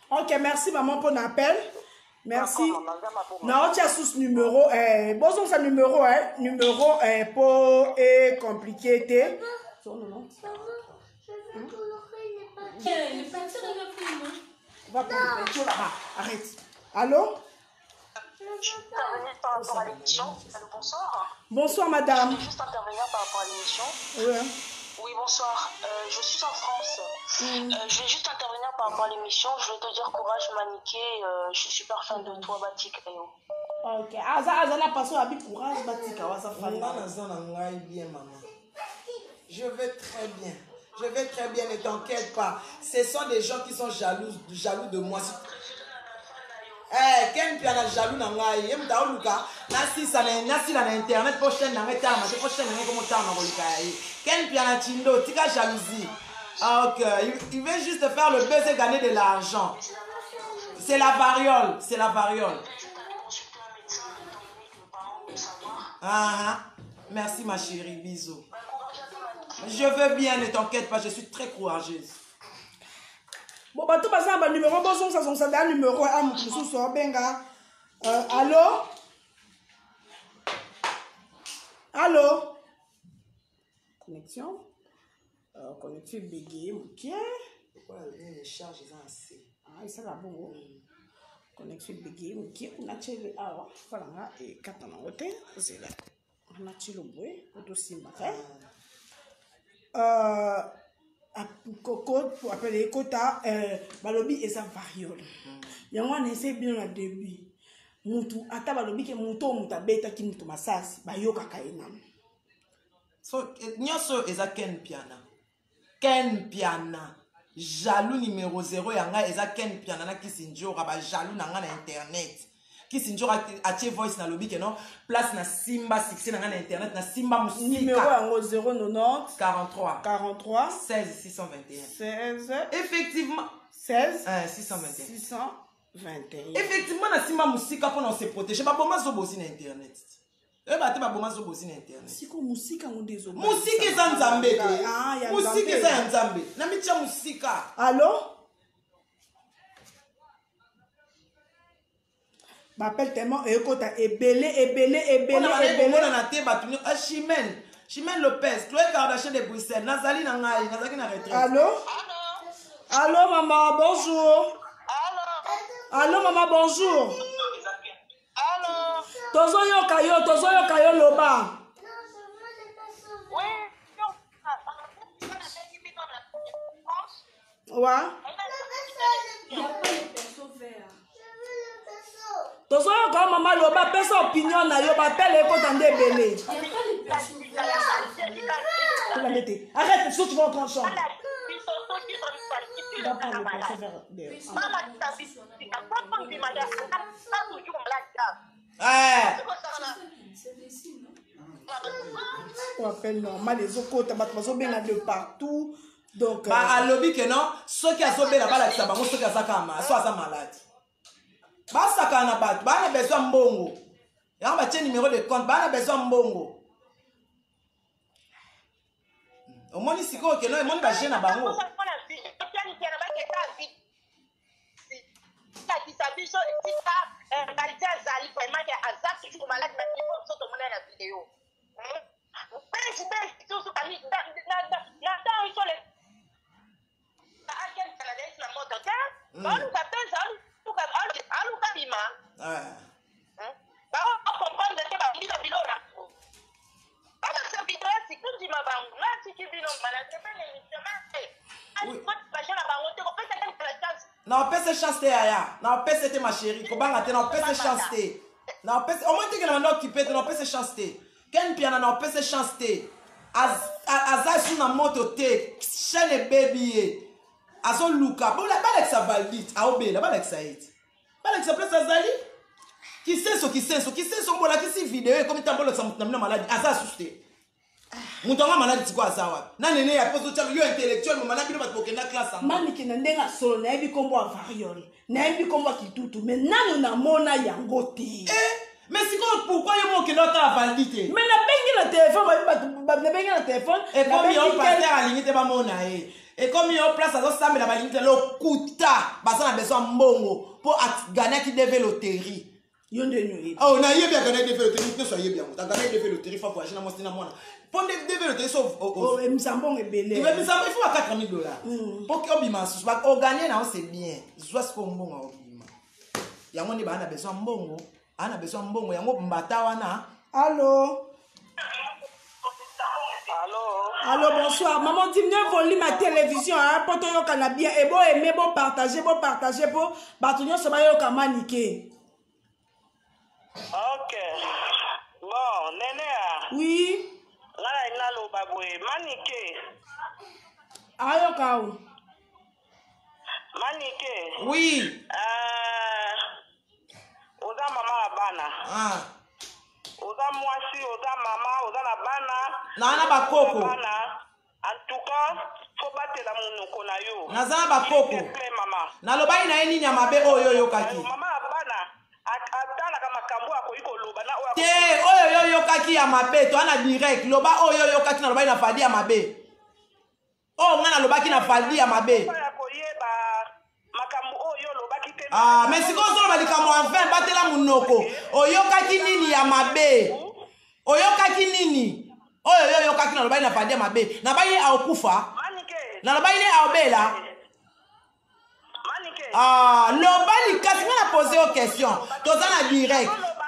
Ok, merci maman pour l'appel. Merci. Naotia sous numéro, eh, bozongisa numéro, eh, numéro, eh, po e compliqué te. Maman, je veux colorer les papiers. Les peintures, il a pris, non? Va prendre les peintures là-bas. Arrête. Allô? Intervenir par rapport à l'émission. Allô, bonsoir. Bonsoir madame. Je voulais juste intervenir par rapport à l'émission. Ouais. Oui, bonsoir. Je suis en France. Je vais juste intervenir par rapport à l'émission. Je vais te dire courage, Maniké. Je suis super fan de toi, Batik Rio. Ok. Aza aza na paso abi courage, batika waza fan. Nga naza na ngai bien, maman. Je vais très bien, je vais très bien, ne t'inquiète pas. Ce sont des gens qui sont jaloux, jaloux de moi. Eh, Ken Piana jaloux na ngai, ye moto aoluka nasisa na nasila na internet mpo chaîne na ngai etalama te, mpo chaîne na ngai komotalama koleka ya ye. Ken Piana Chindo, tika jalousie. Ah, ok, il veut juste faire le buzz et gagner de l'argent. C'est la variole, c'est la variole. Ah, ah. Merci ma chérie, bisous. Je veux bien, ne t'inquiète pas, je suis très courageuse. Bon, bato baza na banuméro, bozongisa zongisa da numéro a moto mosusu aobenga. Allo, allo, connexion, connexion ebege moke. Charge eza na se. Ah, esala bongo, connexion ebege moke. Natiele awa falanga ekata nango te, zela natielo boye po tosimbaka. Apele ekota, balobi eza variole. Yango wana ese bino na début, mutu ata balobi ke mutu oyo mutu abetaki mutu masasi, bayokaka ye nanu. So nyonso oyo eza Ken Piana. Ken Piana jaloux numéro 0 ya ngai eza Ken Piana na Kisi Njora, bajaloux na ngai na internet. Kisi Njora atie voice, nalobi ke non, place na simba succès na ngai na internet, na simba Numéro mosika. Yango 090 43 43 16 621. 16 Effectivement. 16 621. 621. Effectivement, na simba mosika mpona ose protéger. Baboma zobozi na internet, oyeba te, baboma zobozi na internet. Siko mosika yango nde ezobangisa. Mosika eza Nzambe te. Ah, ya Mosika Nzambe. eza ya Nzambe, na mitia mosika. Allo, baappel tellement ekota ebele ebele ebele. Mpona bandeki Ebele. komonana te bato ah, Chimène, Chimène Lopez, Chloé Kardashian de Bruxelles. Nazali na ngai, nazalaki na retraite. Allo, allo maman, bonjour. Allo maman, bonjour. Tozoyoka yo, tozoyoka yo, loba. Non, je veux les pinceaux. Wa. Il n'y a pas les pinceaux verts. Je veux le pinceau. Tozoyoka yo mama, loba, pesa opinion na yo. Bapele ekota nde ebele. Il n'y a pas les pinceaux verts. Tolande te, arrête, so tu vas entrer en chambre. Va prendre le pinceau vert dehors. Eh, C'est des signes, non? Oyo appel normal ezokota, bato bazobenga de partout, donc ba alobi ke non, soki azobela balakisa bango, soki aza kaka so aza malade, basakana na bato. Baa na besoin mbongo, yango batie numéro de compte. Baa na besoin mbongo. Omoni sikoyo ke non, emoni baje na bango. Lakisa biso esika qualité azali vraiment ke aza toujours malade na niveau biso tomona na video benzi benzi susu kani na ntango biso le akendana na moto te. Baoluka buzz, aluka bima. Baocomprendre te, babika biloko na bakasa video ya sikundima bango. Natiki bino manasepele émission baje na bango te, kopesa te la chance. Na opesa chance te, yaya, na opesa te, ma chérie, kobanga te, na opesa chance te, na opesa omoi teke na banda okipe te, na opesa chance te. Ken Piana, na opesa chance te. Aza su na moto te, chaîne ebebi, ye azoluka balakisa valide, aobela, balakisa ye te, balakisa place azali. Kisenso, kisenso, kisenso, bolakisi video ekomi ntango bolakisa moto na bino maladi, aza susu te moto yango maladi. Sikoyo aza wapi na nene ya poso tia yo intellectuel moma na bino bato bokenda classe yango? Manike, na ndenge ya solo, nayebi nkombo ya variole, nayebi nkombo ya kitutu, mais nano namona yango te. Eh, mais sikoyo pourquoi yo mo okenda otala valdi te? Mais nabengi na telefone, bayebi bato, nabengi na telefone. Ekomi yo pasteur alingi te bamona ye, ekomi yo place azosambela balingi te. Lokuta, baza na besoin ya mbongo mpo aganiaki DV loterie. Yo nde nini oyebi? Oh, nayebi, aganaki DV loterie, nyonso ayebi yango. Aganaki DV loterie, fa voyage na mwasi na mwana mpo nde DV loterie so. Oh, emisa mbongo ebele. Ebimisa, il faut ba 4000 $ mpo obima susu oganye na yo, c'est bien. Zwa sikoyo mbongo ya obima yango nde baa na besoin mbongo, aa na besoin mbongo yango mbata wana. Allo? Allo? Allo, bonsoir. Maman, diminue volume ya télévision, hein, mpo toyokana bien. E boaime, bopartage, bopartage mpo bato nyonso bayoka Manike. Ok, bon, nene a Oui. Nga na naloba boye, Manike. Ayoka o. Manike. Oui. Oza mama ya bana. Ah. Oza mwasi, oza mama, oza na bana. Naa na bakoko. Bana, en tout cas faut batela monoko na yo. Naza na bakoko. S'il te plaît, mama. Nalobaki na ye nini ya mabe oyo oyokaki? Mama ya bana atalaka makambo oyo akoki koloba na oyo te oyo yo oyokaki ya mabe. Toa na direct, loba oyo oyokaki nalobaki na Valdi ya mabe, oyo ngai nalobaki na Valdi ya mabe. Ya koyeba makambo oyo olobaki te. Ah, mais sikoyo ozoloba likambo en vain. Batela monoko. Oyokaki nini ya mabe? Oyokaki nini oyo yo oyokaki nalobaki na Valdi ya mabe? Nabaki ye aokufa? Manike. Nalobaki ne aobela? Manike. Ah, loba likasi, nga na pose yo question, toza na direct. Oloba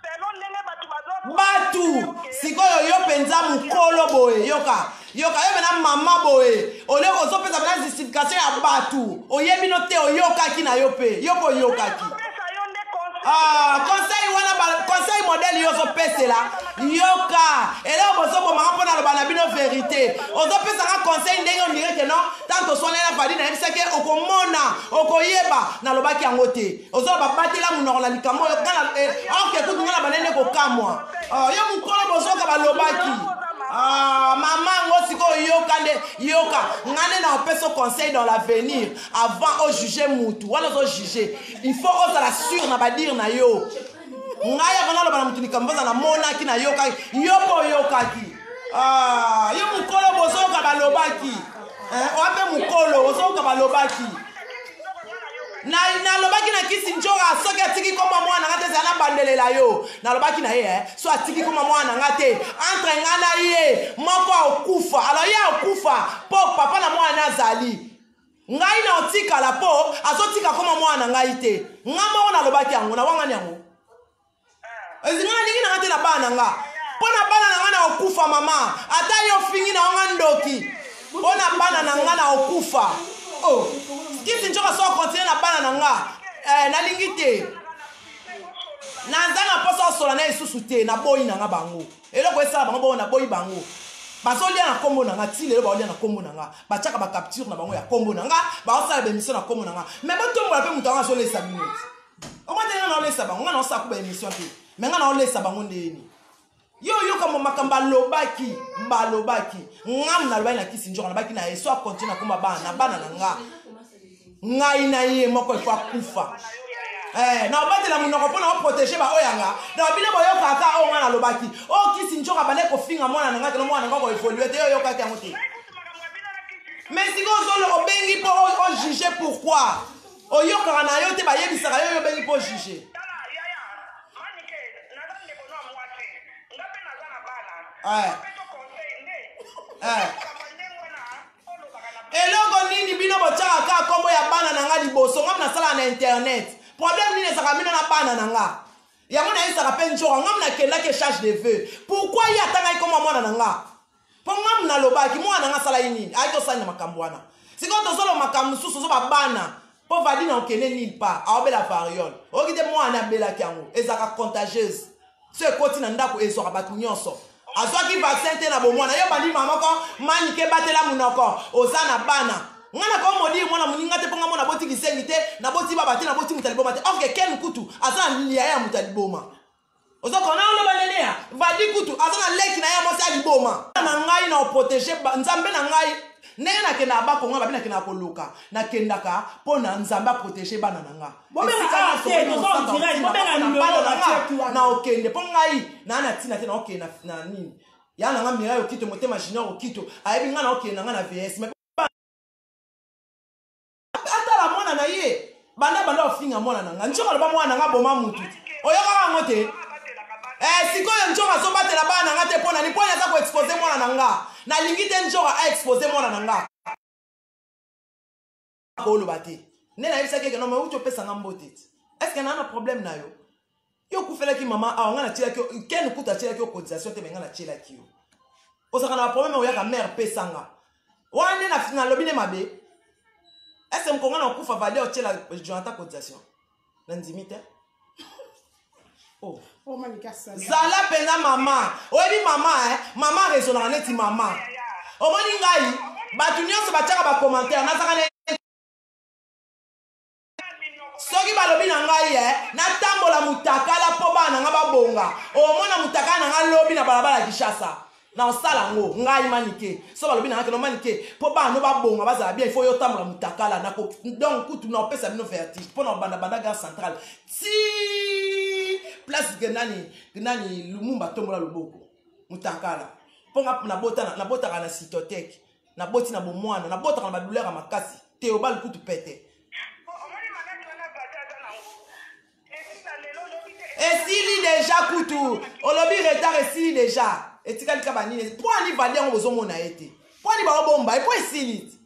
selon ndenge bato bazo Batu sikoyo, yo mpenza mokolo boye, yoka, yoka, yo mena mama boye, olie ozopesa mena justification ya bato, oyebi no te, oyokaki na yo mpe, yo mpe oyokaki. Opesa yo nde conseil. Ah, conseil wana conseil modèle yo ozopesela, yoka, eloko bozobomaka mpo naloba na bino vérité. Ozopesanga conseil ndenge ondire ke non, tant toswaneli na Valdi, nayebisaki ye, okomona, okoyeba. Nalobaki yango te. Ozoloba batela monoko na likambo oyo orke kutu nga na banene kokamwa. Ah, yo mokolo bozoka balobaki. Ah, mama yango sikoyo, yoka nde, yoka nga nde na opesa conseil dans l'avenir. Avant ojuge mutu wana ozojuge, il faut ozala sûr na badire na yo. Ngai avant naloba na mutu likambo, oza namonaki, nayokaki, yo mpo oyokaki. Ah, yo mokolo bozoyoka balobaki. Eh, oya mpe mokolo ozoyoka balobaki. Nalobaki na kisi njoka, soki atiki komba mwana nga te, ezala nabandelela yo. Nalobaki na ye, eh, so atiki komba mwana nga te, entre nga na ye moko akokufa. Alors ye akokufa mpo papa na mwana azali, ngai na otikala mpo azotika koma mwana na ngai te. Nga moko nalobaki yango, nawangani yango. Ezi nga nalingi nanga te na bana na nga, mpo na bana na nga na okufa. Mama, ata yo ofingi na nga ndoki, mpo na bana na nga na okufa. Oh, kisi nzoka so okontinue na bana na nga, eh, nalingi te, naza na mposa osola na lisusu te. Naboyi na nga bango, eloko esala bango bongo, naboyi bango. Bazolia na nkombo na nga ti lelo, baolia na nkombo na nga, batiaka bacapture na bango ya nkombo na nga, baosala baémission na nkombo na nga. Mais botombola mpe moto yango azolesa bino ti omwa te. Nga naolesa bango, nga naosala ku baémission te, mais nga naolesa bango ndeni. Yo oyoka makambo alobaki, balobaki ngamu, nalobaki na kisi nzoka, nalobaki na ye so akontinue na komba bana na bana na nga, ngai na ye moko efo akufa. Eh, na obatela monoko mpo na oprotege baoyo yanga na bino. Boyokaka oyo nga nalobaki, oyo kisi nzoka bande kofinga mwana na nga keno mwana na nga koevolue te, yo oyokaki yango te. Mais sikoyo ozolo obengi mpo ojuge, pourquoi oyokaka na yo te? Bayebisaka yo, yo obengi mpo ojuge. Tala yaya Manike, naza ndeko no ya mwasi, nga mpe naza na bana. Eh. Mpe to conseil nde Eh. makambo ya ndenge wana olobaka na Eloko nini bino? botyaka kaka nkombo ya bana na nga liboso nga nasalaka na internet problème nini ezalaka bino na bana na nga yango nayebisaka mpe njoka nga nakendaki echange de vœux pourquoi ye atangaki nkombo ya mwana na nga mpo nga nalobaki mwana na nga asalaki nini ayaki osali na makambo wana sikoyo tozoloba makambo mosusu ozoba bana mpo vadi na okende nil pa aobela variole oyoki te mwana abelaki yango ezalaka contagieuse so ekoti na ndako ezwaka bato nyonso azwaki vaccin te na bomwana yo bandi mama moko manike batela monoko oza na bana nga na komodire mwana moninga te mpo nga mwana aboti kisengi te naboti baba te naboti moto ya liboma te orke ken kutu aza na liaya ya moto ya liboma ozokona oloba nene ya vadi kutu aza na leki na ye mwasi ya liboma na ngai na oprotege nzambe na ngai ndenge nakendaka bakongo babi nakendaka koluka nakendaka mpo na nzambe aprotege bana na nga na okende mpo ngai naa na ntina te naokende na nini ya na nga mirai okito motema junior okito ayebi ngai naokende na ngai na vs atala mwana na ye banda banda ofinga mwana na nga ncoka aloba mwana na nga boma mutu oyokaka yango te eh, sikoyo ncoka azobatela bana na nga te mpo nani mpo aza koexpose mwana na nga nalingi te ncoka aexpose mwana na nga koloba te nde nayebisaki eke no outi opesa nga mbote te estce naa na problème na yo yo okufelaki mama awa nga natielaki yo ken kutu atielaki yo cotisation te me nga natielaki yo ozalaka na baproblème oyaka mare pesanga wana nde nalobi nde mabe ese mokonga na okufa vali otiela jonathan cotisation nandimi te oh. oh zala mpenza mama oyebi mama eh? mama raisonnaka neti mama omoni ngai bato nyonso batiaka bacommentaire nazaka na soki balobi na ngai e natambola mutakala mpo bana na ngai babonga omona mutakala na ngai lobi na balabala ya kinshasa na osala yango ngai manike so balobi na ngai keno manike mpo bana no babonga bazala bien ifo yo otambola mutakala nako donc kutu na opesa bino vertige mpo na obanda banda gare centrale ti place ke nani nani lumumba atombola loboko mutakala mpo nga nabotaka na citoteke naboti na bomwana nabotaka na badouleur ya makasi teobal kutu pete esili deja kutu olobi retard esili deja etikali ka banini mpo ani vali yango bozomona ye te mpo ani baobomba ye mpo esili te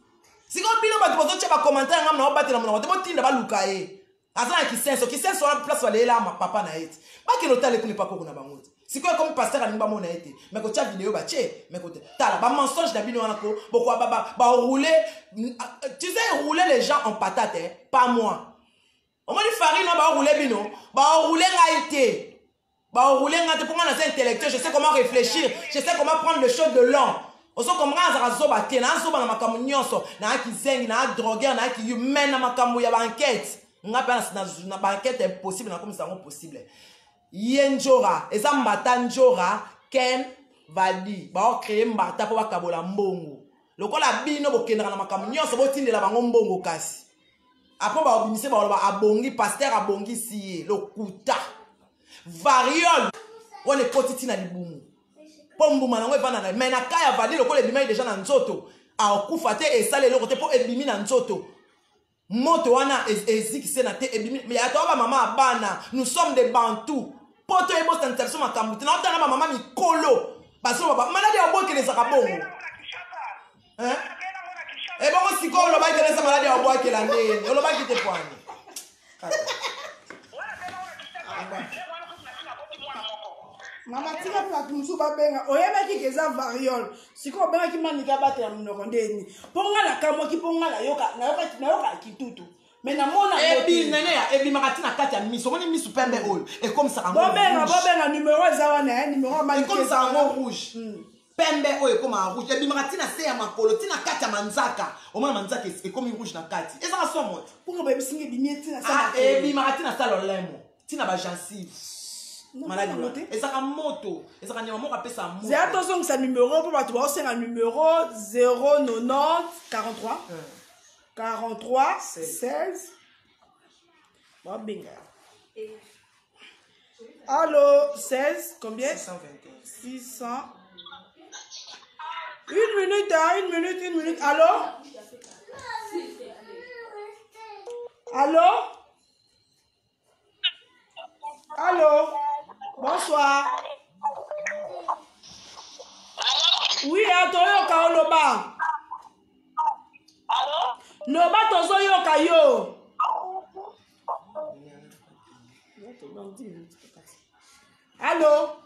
sikoyo bino bato bozotya bacommentaire ngam na obatela monoko te botinda baluka ye aza na kisenso kisenso wana place baleyela papa na ye te bakende otala ekuna epa koko na bango te sikoyo ekomi pasteur alingi bamona ye te me kotya video batye me kote tala bamensonge na bino wana ko bokoa baroule tu sais rouler les gens en patate eh? pas moi omoni farine wana baroule bino baroule ngai te baroule ngai te mpo ngai naza intellectuel je sais comment réfléchir je sais comment prendre le choses de long ozo comprendre azalaka zoba te naa zoba na makambo nyonso naa kizengi naa droguer naa kiyu mais na makambo ya baenquête ngai mpe na baenquête impossible nakomisa yango possible ye njora eza mbata njora ken vadi baocreye mbata mpo bakabola mbongo lokola bino bokendaka na makambo nyonso botindela bango mbongo kasi apres baobimise baloba abongi paster abongisi ye lokuta variole wana ekoti ntina libumu mpo mbuma nango evanda na mai na ka ya vadi lokola ebimaki deja na nzoto akokufa te esala eloko te mpo ebimi na nzoto moto wana ezikise na te ebimi ya toa bamama ya bana nous sommes des bantou mpo toyebosanisa biso makambo te naotala bamama mikolo bazoloba maladi ya obokela ezaka bongo ebongo sikoyo olobaki te eza maladi ya obwakela ndeni olobaki te pwani mama tika mpe bato mosusu babenga oyebaki ke eza variole sikoyo obengaki manika abatela monoko ndeni mpo ngai nakamwaki mpo ngai nayoka kitutu me namona nene ebimaka ti na kati ya miso omoni miso pembe oyo ekomisaka bobenga bobenga numero eza wana eh, numero ekomisaka yango rouge hmm. pembe oyo ekomaka rouge ebimaka ti na se ya makolo ti na kati ya manzaka omona manzaka ekomi rouge na kati ezaka somo te mpoka bayebisinga ebimi ti na ah, ebimaka ti na sa lolemo ti na bagencive maladi wana ezaka moto ezaka nyama moko apesa moto zela tozongisa numero mpo bato baosenga numero 090 43 43 16 babenga Allo, 16, combien 621. 600. Une minute, hein, une minute, une minute. Allô Allô Allô Bonsoir. Oui, hein, toyoka oloba. Loba tozoyoka yo. Allo?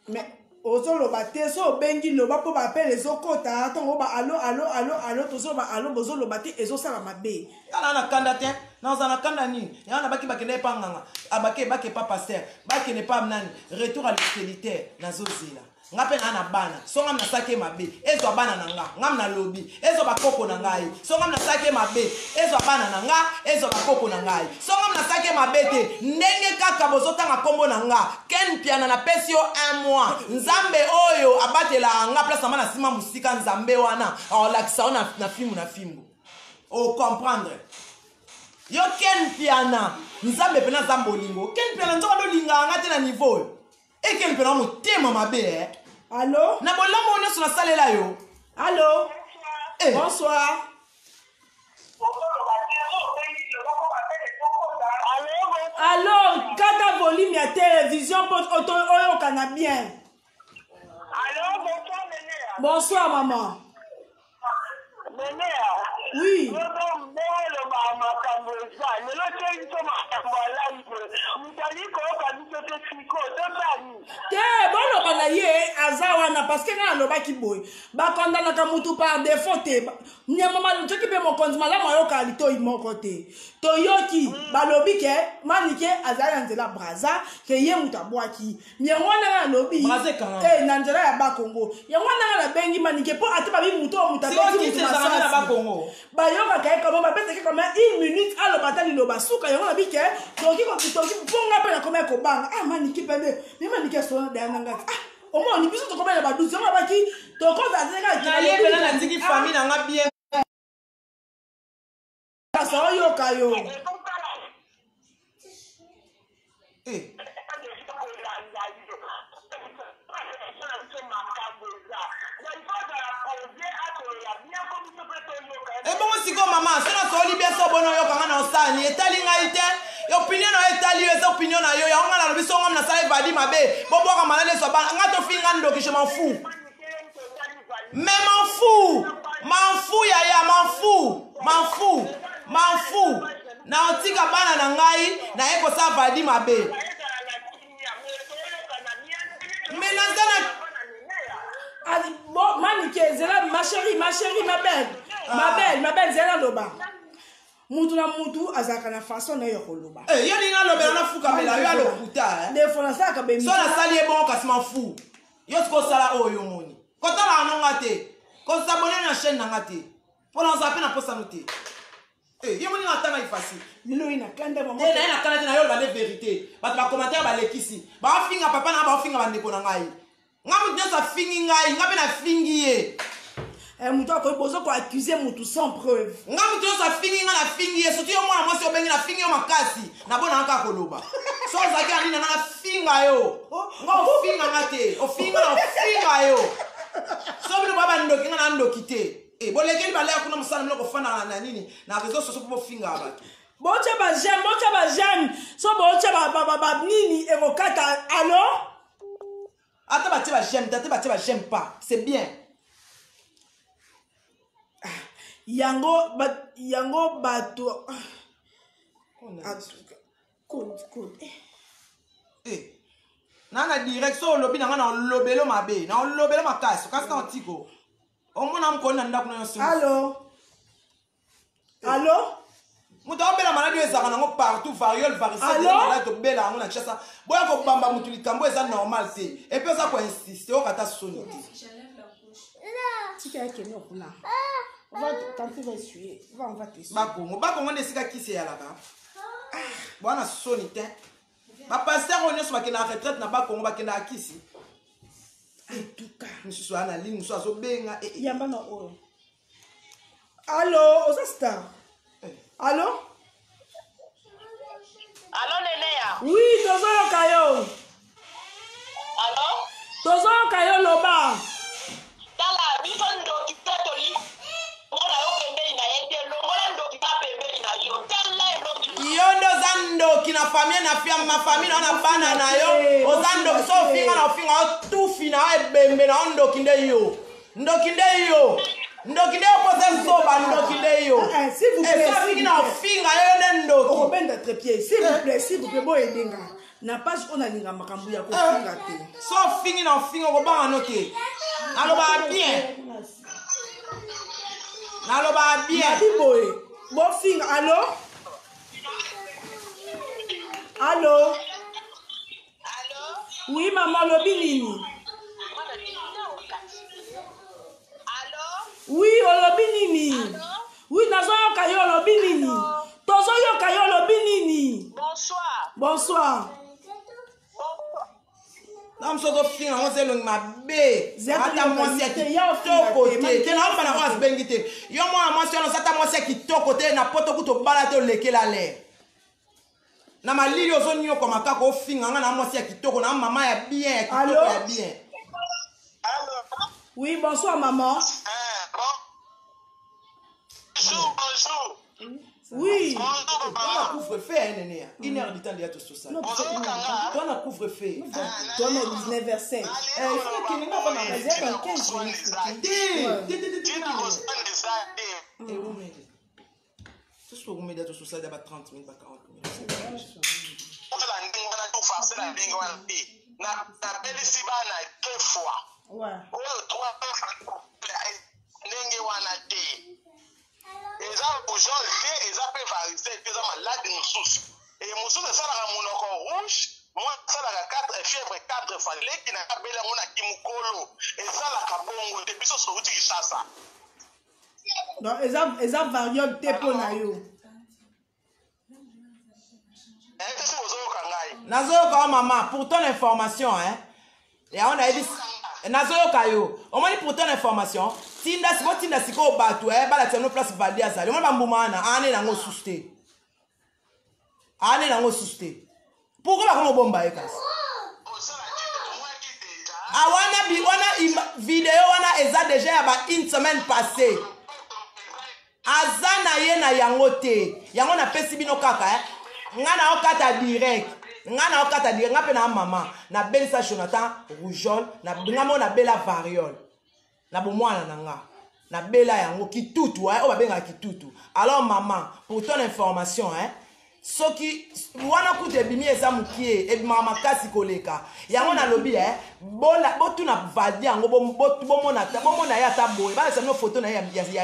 Mais ozoloba te so obengi loba mpo baapele ezokota ntongo ba alo alo alo alo tozoloba alo bozoloba te ezosala mabe. Tala na kanda te, naza na kanda nini? Yango na baki bakende epa nganga, abake bake epa pasteur, bakende epa nani, retour à l'expéditeur, nazozela. Nga mpe naa na bana, so ngam nasalaki ye mabe, ezwa bana na nga, ngam nalobi, ezwa bakoko na ngai, so ngam nasalaki ye mabe, ezwa bana na nga, ezwa bakoko na ngai, so ngam nasalaki ye mabe te, ndenge kaka bozotanga kombo na nga, Ken Mpiana napesi yo un mois, Nzambe oyo abatelaka nga place na nga na sima mosika, Nzambe wana akolakisa yo na fimbu na fimbu, o comprendre. Yo Ken Mpiana, Nzambe pena aza bolingo. Ken Mpiana nzoka nde olingaka nga te na niveau oyo. Eken Mpiana motema mabe eh. Allo? Na bolamu oyo nyonso nasalela yo. Allo? Eh. Bonsoir. Allo, kata volume ya télévision po oyokana bien. Allo, bonsoir Nenea. Bonsoir maman. Nenea. Oui. Ndenge makambo eza lelo te biso makambo ya live moto ali koyoka biso te sikoyo totali te boloba na ye aza wana parce que ngai alobaki boye bakondanaka mutu par défaut te. Nyama soki mpe mokonzi malamu ayokaka litoi moko te. Toyoki balobi ke Manike azali na nzela Braza ke ye moto abwaki yango wana ngai nalobi Braza ekangama. Na nzela ya Bakongo yango wana ngai nabengi Manike mpo ata babi moto oyo moto Sikoyo abeti kisi moto ezalaka na masasi. Bakongo. Bayokaka ye kama bapesaki kama une minute aloba ata liloba suka yango nabi ke toki toki mpo ngai mpe nakomi kobanga ah Manike mpe nde me Manike asolo daya na ngai ah omoni biso tokomi na badusi yango nabaki tokoza te kaka Na ye pena natiki famille na nga bien. Kasi oyoka yo. Eh. Ebongo sikoyo mama so nasoli bien so bono oyoka nga na osani etali ngai te opinion na yo etali yo eza opinion na yo yango nga nalobi so ngam nasala evadi mabe bobwaka malali ezwa bana nga tofinga ndoki je m'en fous mais m'en fous m'en fous yaya m'en fous m'en fous m'en fous na otika bana na ngai naye kosala vadi mabe mais naza na Bon, Manike, zela, ma chérie, ma chérie, ma belle, ma belle, ma belle, zela loba. Mutu na mutu azalaka na façon na ye ya koloba. Eh, yo ninga lobela na fukamela yo alokuta eh. Defo nasalaka be So nasali ye bongo kasi m'en fous. Yo sikoyo osala oyo omoni. Kotalaka no nga te. Kosabone na chaîne na nga te. Mpo na ozala mpe na posa no te. Eh, yo moni nga atanga ifasi. Lelo ye na kanda mama. Te na ye na kanda te na yo oloba nde vérité. Bato ba commentaire balekisi. Baofinga papa na nga baofinga bandeko na ngai. Nga moto nyonso afingi ngai, nga mpe nafingi ye. Eh, moto akoki bozo ko accuser moto sans preuve. Nga moto nyonso afingi nga nafingi ye, surtout yo mwana mwasi obengi nafingi yo makasi. Nabona nga kaka koloba. So ozalaki na nini na nga nafinga yo. Nga ofinga nga te, ofinga na ofinga yo. So bino ba bandoki nga na ndoki te. Eh, bolekeli balaya kuna mosala bino kofanda na nini na réseau sociaux mpo bofinga bato. Botya ba j'aime, botya ba j'aime. So botya ba ba ba, ba nini ekokata. Allo? Ata batie ba j'aime, ata batie ba j'aime pas, c'est bien. Yango ba, yango bato. En tout cas, code, code. Eh. Na na direct so olobi na nga na olobelo mabe, na olobelo makasi, kasi na otiko. Omona mokoni na ndako na yo soki. Allo? Allo? Moto abela maladi oyo ezalaka nango partout, variole, varicelle, Allo? eza maladi tobela yango na Kinshasa. Boya kobamba moto likambo eza normal te. Et puis oza ko-insister, oyoka ata soni te. J'enlève la couche. Tika ya kende kuna. Va, tante va essuyer. Va, on va t'essuyer. Bakongo, bakongo nde esika kisi eyalaka. Bwana soni te. Ba pasteur oyo nyonso bakendaka retraite na Bakongo bakendaka kisi. En tout cas. Mosusu aza na ligne, mosusu azobenga. Eh, eh. Yamba na oyo. Allo, oza star? Allo? Allo, Nenea. Oui, tozoyoka yo. Allo? Tozoyoka yo loba. Tala, biso ndoki te toli. Mona yo pembeni na ye te, longola ndoki ka pembeni na yo. Tala elongi. Yo nde oza ndoki na famille na fia, ma famille na yo na bana na yo. Oza ndoki, so ofinga na ofinga yo tufi na yo ebembe na yo ndoki nde yo. Ndoki nde yo. Ndoki nde opoza zoba ndoki nde yo. Ah, ah, s'il vous plaît, Eh, s'il soki vous na plaît. ofinga yo nde ndoki. Okobenda trépied, s'il vous plaît, s'il vous plaît, boyede nga. Na page oyo nalinga makambo ya kofinga te. So ofingi na ofinga okobanga no te. Nalobaka bien. Nalobaka bien. Nabi boye, bofinga, allo? Allo? Oui, maman, olobi nini? Oui, olobi nini? Oui, nazoyoka yo olobi nini? Tozoyoka yo olobi nini? Bonsoir. Bonsoir. Na mosu ozofinga yango oza elongi mabe. Zéro Ata mwasi ya te, ya ofinga kitoko te, te. Te naoloba na oyo abengi te. Yo mwana mwasi wana oza ata mwasi ya kitoko te na poto kutu obala te olekela lere. Na malili ozonyokwama kaka ofinga nga na mwasi ya kitoko na mama ya bien ya kitoko Allo? ya bien. Oui, bonsoir maman. Bonjour, bonjour. Oui. Bonjour, Toi na maman. couvre-feu hein, nene ya. Une heure du temps déjà tososala. Ozokanga. Toi na couvre-feu. Toi na 19h05. Eh, il faut que nga bana Eza dans 15 minutes. Te, te, te, te, te, Tina te. kosala eza te. Eh, omele. Toso omele tososala ba 30 minutes ba 40 minutes. Osala ndenge wana te, ofarsela ndenge wana te. Nabelisi bana deux fois. Ouais. Oyo trois ndenge wana te. Eza rougeole te, eza mpe varicelle te, eza maladi mosusu. E mosusu esalaka monoko rouge, mwa esalaka 4 fièvre 4 fois. Leki na abeli yango na kimokolo. Esalaka bongo te, biso touti Kinshasa. Donc eza eza variole te mpo na yo. Eh, soki ozoyoka ngai. Nazoyoka yo mama pour ton information hein. Yango nayebi nazoyoka yo omoni pour ton information tinda sikoyo tinda sikoyo bato eh, balatisa bino place valdi azali omoni bambuma wana aane nango susu te aane nango susu te pourkui bakoma obomba ye kasi Osala te, tomwaki deja. ah, wana, bi, wana video wana eza deja ya ba une semaine passée aza na ye na yango te yango napesi bino kaka eh. Nga na okata direct nga na okata direct nga mpe na mama nabelisa Jonathan rougeole na nga mo nabela variole na bomwana na nga nabela yango kitutu eh, oyo babengaka kitutu. Alors mama pour ton information eh, soki wana kutu ebimi eza mokie ebimaka makasi koleka yango nalobi eh, bola botuna valdi yango bomona bomona ye ata boye balakisa bino foto na ye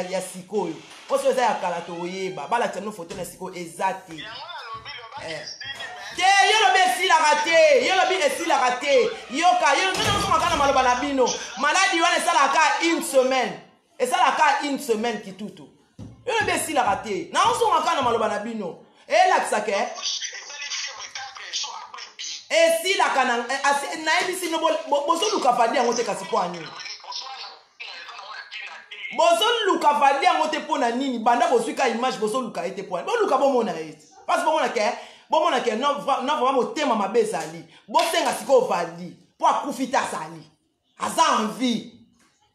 ya sikoyo mpo soki eza ya kala toyeba balakisa bino foto na sikoyo eza te te yo lobi esilaka te yo lobi esilaka te yoka yo nozongaka na maloba na bino maladi wana esalaka une semaine esalaka une semaine kitutu yo lobi esilaka te naozongaka na maloba na bino elakisaka esilaka na nayebisi bino bozoluka valdi yango te kasi mpo ya nini bozoluka valdi yango te mpo na nini banda bozwi ka image bozoluka ye te mpo boluka bomona ye te parce bomona ke non vraiment motema mabe ezali bosenga sikoyo valdi mpo akufi te azali aza en vie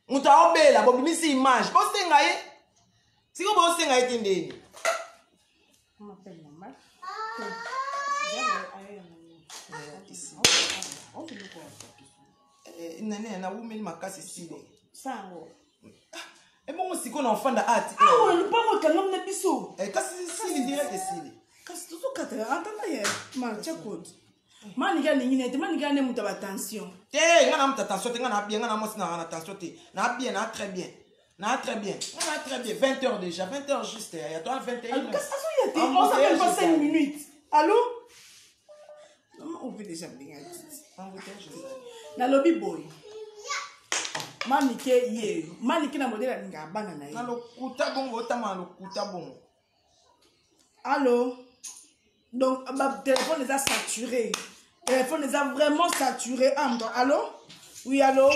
moto aobela bobimisi image bosenga ye sikoyo bosenga ye te ndeni nene nawumeli makasi esili Sango. ebongo sikoyo na ofanda ati Awa lupango ekangami na biso. Kasi esili direct esili Kasi tozokata antanda ye ma check-out. Maningi alingi na ye te maningi ane moto ya batension. Te nga na moto attention te nga na bien nga na mwasi na attention te na bien na très bien na très bien nga na très bien 20 heures déjà 20 heures juste ya toi 21 Kasi azoya te oza même pas 5 minutes. Allo? Mama ope déjà mbenga titi. Nalobi boye. Manike ye manike na modele alingaka bana na ye. Na lokuta bongo otanga na lokuta bongo. Allo? Donc ba téléphone eza saturé. Téléphone eza vraiment saturé. Ah, donc, allo? Oui, allo?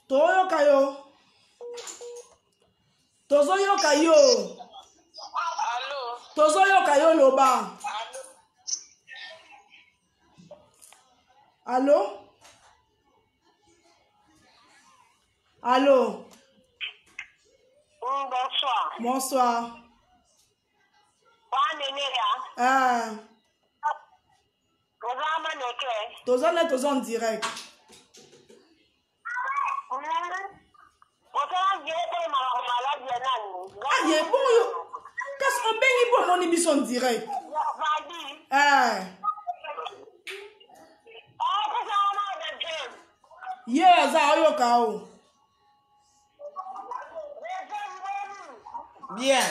Toyoka yo. Tozoyoka yo. Allo? Tozoyoka yo loba. Allo? Allo? Oui, bonsoir. Bonsoir. Wa nene ya? Ah, Oza maneke? toza na toza en direct. biso en direct. Eh. Ye aza ayoka o. Bien.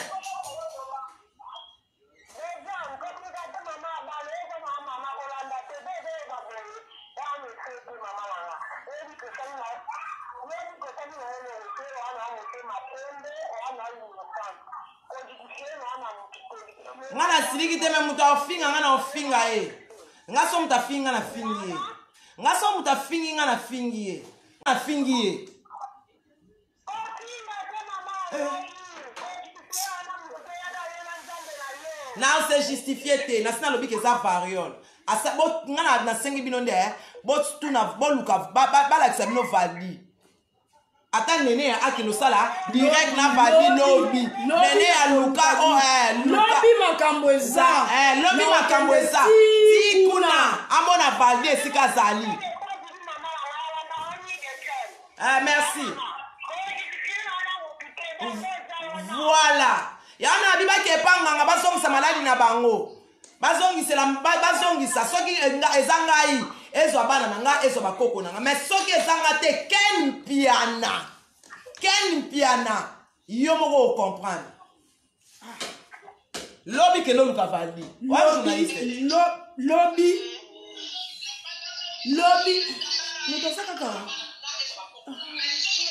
Nga nasiliki te me moto afinga nga na ofinga ye. Nga so moto afingi nga nafingi ye. Nga so moto afingi nga nafingi ye. Nafingi ye. Na se justifie te nasi nalobi ke eza variole nga nasengi bino nde eh, botuna boluka balakisa bino valdi ata nene ya akende osala direct na valdi lobi nene ya luka oh, eh, lobi makambo eza eh, lobi makambo eza ti kuna amona valdi esika azali. Ah, merci. Voilà. Yango na bibaki epa nganga bazongisa maladi na bango. Bazongisela bazongisa soki eza ngai ezwa bana na ngai ezwa bakoko na ngai mais soki eza nga te Ken Mpiana. Ken Mpiana yo moko o comprendre. Lobi kende oluka Valdi. Wa journaliste. Lobi lobi moto aza kaka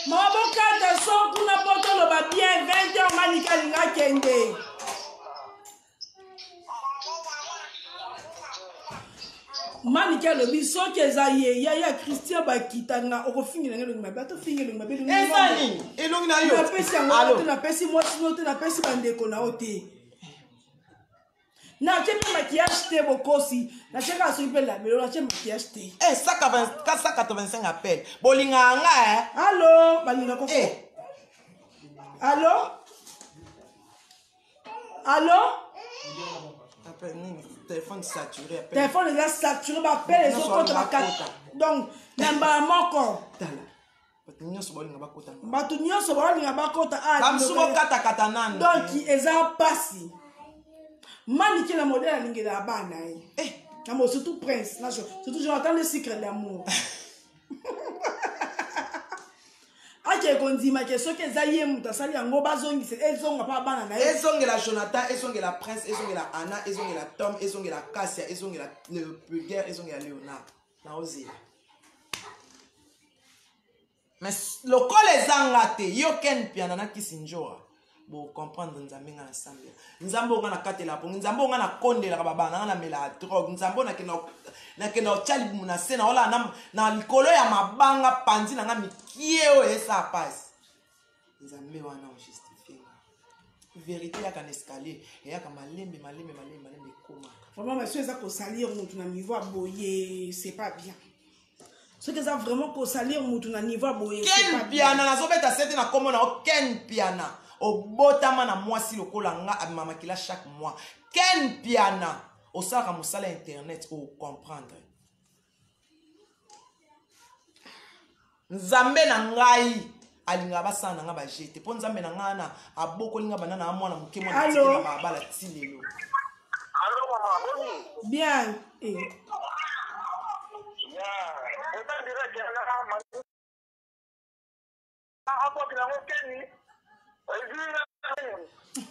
mama bokata so kuna po toloba bien 20 heures manika alinga akende. Manike alobi soki eza ye yaya Christian bakitanga okofingela nga elongi mabe ata ofingi elongi mabe eza nini elongi na yo napesi yango te napesi mwasi no te napesi bandeko na yo te natie mpe maquillage te bokosi natie kaka soki mpe labelo natie maquillage te eh, 185 appel bolingaka nga eh? Allo balingaka eh. Allo Allo Téléphone saturé. Téléphone eza saturé, bapele ezokota bakata. Donc na mbala moko. Tala. Bato nyonso baolinga bakota. Bato nyonso baolinga bakota. Bamosusu bokatakata nanu. Donc eza pasi. Manike na modèle alingela bana ye. Eh. Na mo surtout prince, na surtout Jonathan le secret d'amour. Ake kondima ke soki eza ye moto asali yango bazongisa ezonga mpa bana na ye. Ezongela Jonathan, ezongela Prince, ezongela Anna, ezongela Tom, ezongela Kasia, ezongela Pulgaire, ezongela Léonard. Naozela. Mais lokola ezanga te, yo Ken Piana na Kisi Njora. Bo comprendre Nzambe nga na sambela. Nzambe nga na katela pongi, Nzambe nga na kondelaka babana nga na mela drogue, Nzambe na kenda na kenda otya libumu na se na ola na, na likolo ya mabanga panzi na nga mikie oyo esa pasi. Nzambe wana o justifie nga. Vérité yaka na escalier, eyaka malembe malembe malembe malembe ekomaka. Vraiment monsieur eza kosalir mutu na niveau ya boye, c'est pas bien. Soki eza vraiment kosalir mutu na niveau ya boye. Ken Piana nazobeta sete na kombo na yo Ken Piana. Obotama na mwasi lokola nga abima makila chaque mois. Ken Piana osalaka mosala ya internet o comprendre. Nzambe na ngai alingaka basala na ngai bajete mpo nzambe na ngai wana abokoli ngai banda na mwana moke mwana Allo? atikela balabala ti lelo. Allo mama, boni? Bien. Eh. Ya, oza direct na abwaki nango keni ezwi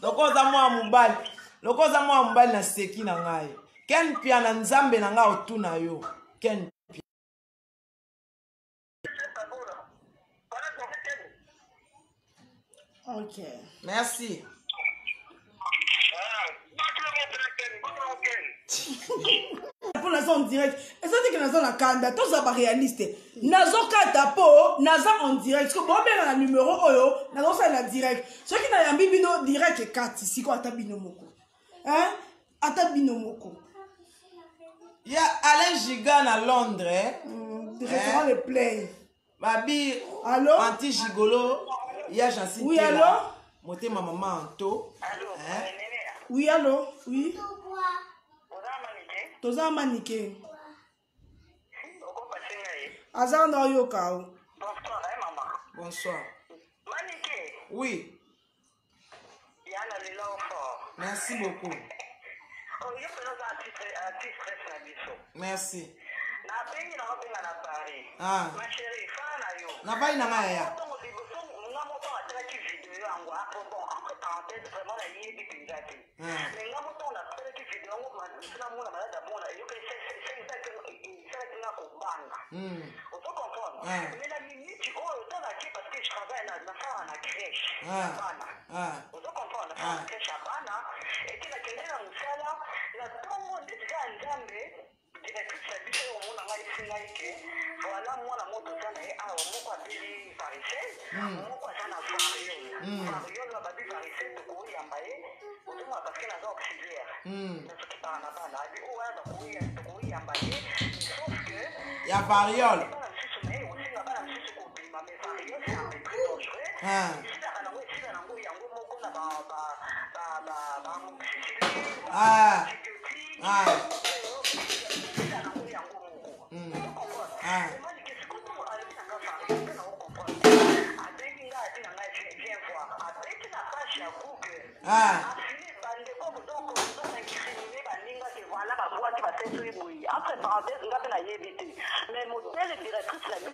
Lokola oza mwana mobali, lokola oza mwana mobali na seki na ngai. Ken Piana nzambe na ngai otuna yo. Ken Ok. Merci. Mpo naza en direct eza teke naza na kanda toza baréaliste nazokata mpo naza en direct siko bobenga na numero oyo nazosala na direct soki nayambi bino direct ekati siko ata bino moko hein? Ata bino moko. Ya Alain Giga na Londres. Restaurant le play. Babi. Allo? Anti gigolo ya Jancy. Oui, Tela. allo? Motema mama Anto. Hein? Oui, allo? Oui. Toza manike. Aza na oyoka o. Bonsoir. Oui. Merci beaucoup. Yo mpenza oza anti-stress na biso. Merci. Nabengi na obenga na Paris. Ah. Ma chérie, fana na yo. Navandi na ngai yaya. Ntango liboso nga moko natalaki video yango, après bon, entre parenthèse, vraiment nayebi mpenza te. Ah. Mais nga moko natalaki video yango, namona malade amona eyoki esalaki nga kobanga. Ozo comprendre? Ah. Mais na minute oyo otalaki, parce que je travaille na nasalaka na crèche Ah. ya bana. Ah. Ozo comprendre? Nasalaka na crèche ya bana, ete nakende na mosala na ntongo ndeti kaka Nzambe directrice na biso oyo omona ngai esi ngai ke voilà, mwana moto aza na ye awa, moko abeli varicelle, moko aza na variole. Variole oyo babi varicelle, tokoyamba ye, ozomona, parce que naza auxiliaire, nazokipaka na bana abi oyo wana, tokoyamba ye, sauf que ya variole. Bana mosusu na ye osenga bana mosusu kobima, mais variole, c'est un peu très dangereux. Ah. Esilaka nango, esila nango yango moko na baamoxicilline, Ah. antibiotique. Ah. Esila nango yango moko. Ah. Abengi nga, ati na ngai: "Viens voir." Abeti na page ya Google. Ah. Afili bandeko, donc incrimine baninga ke voilà, babwaki, basali soki boye. Entre parenthèse, nga mpe nayebi te, mais modèle directrice na biso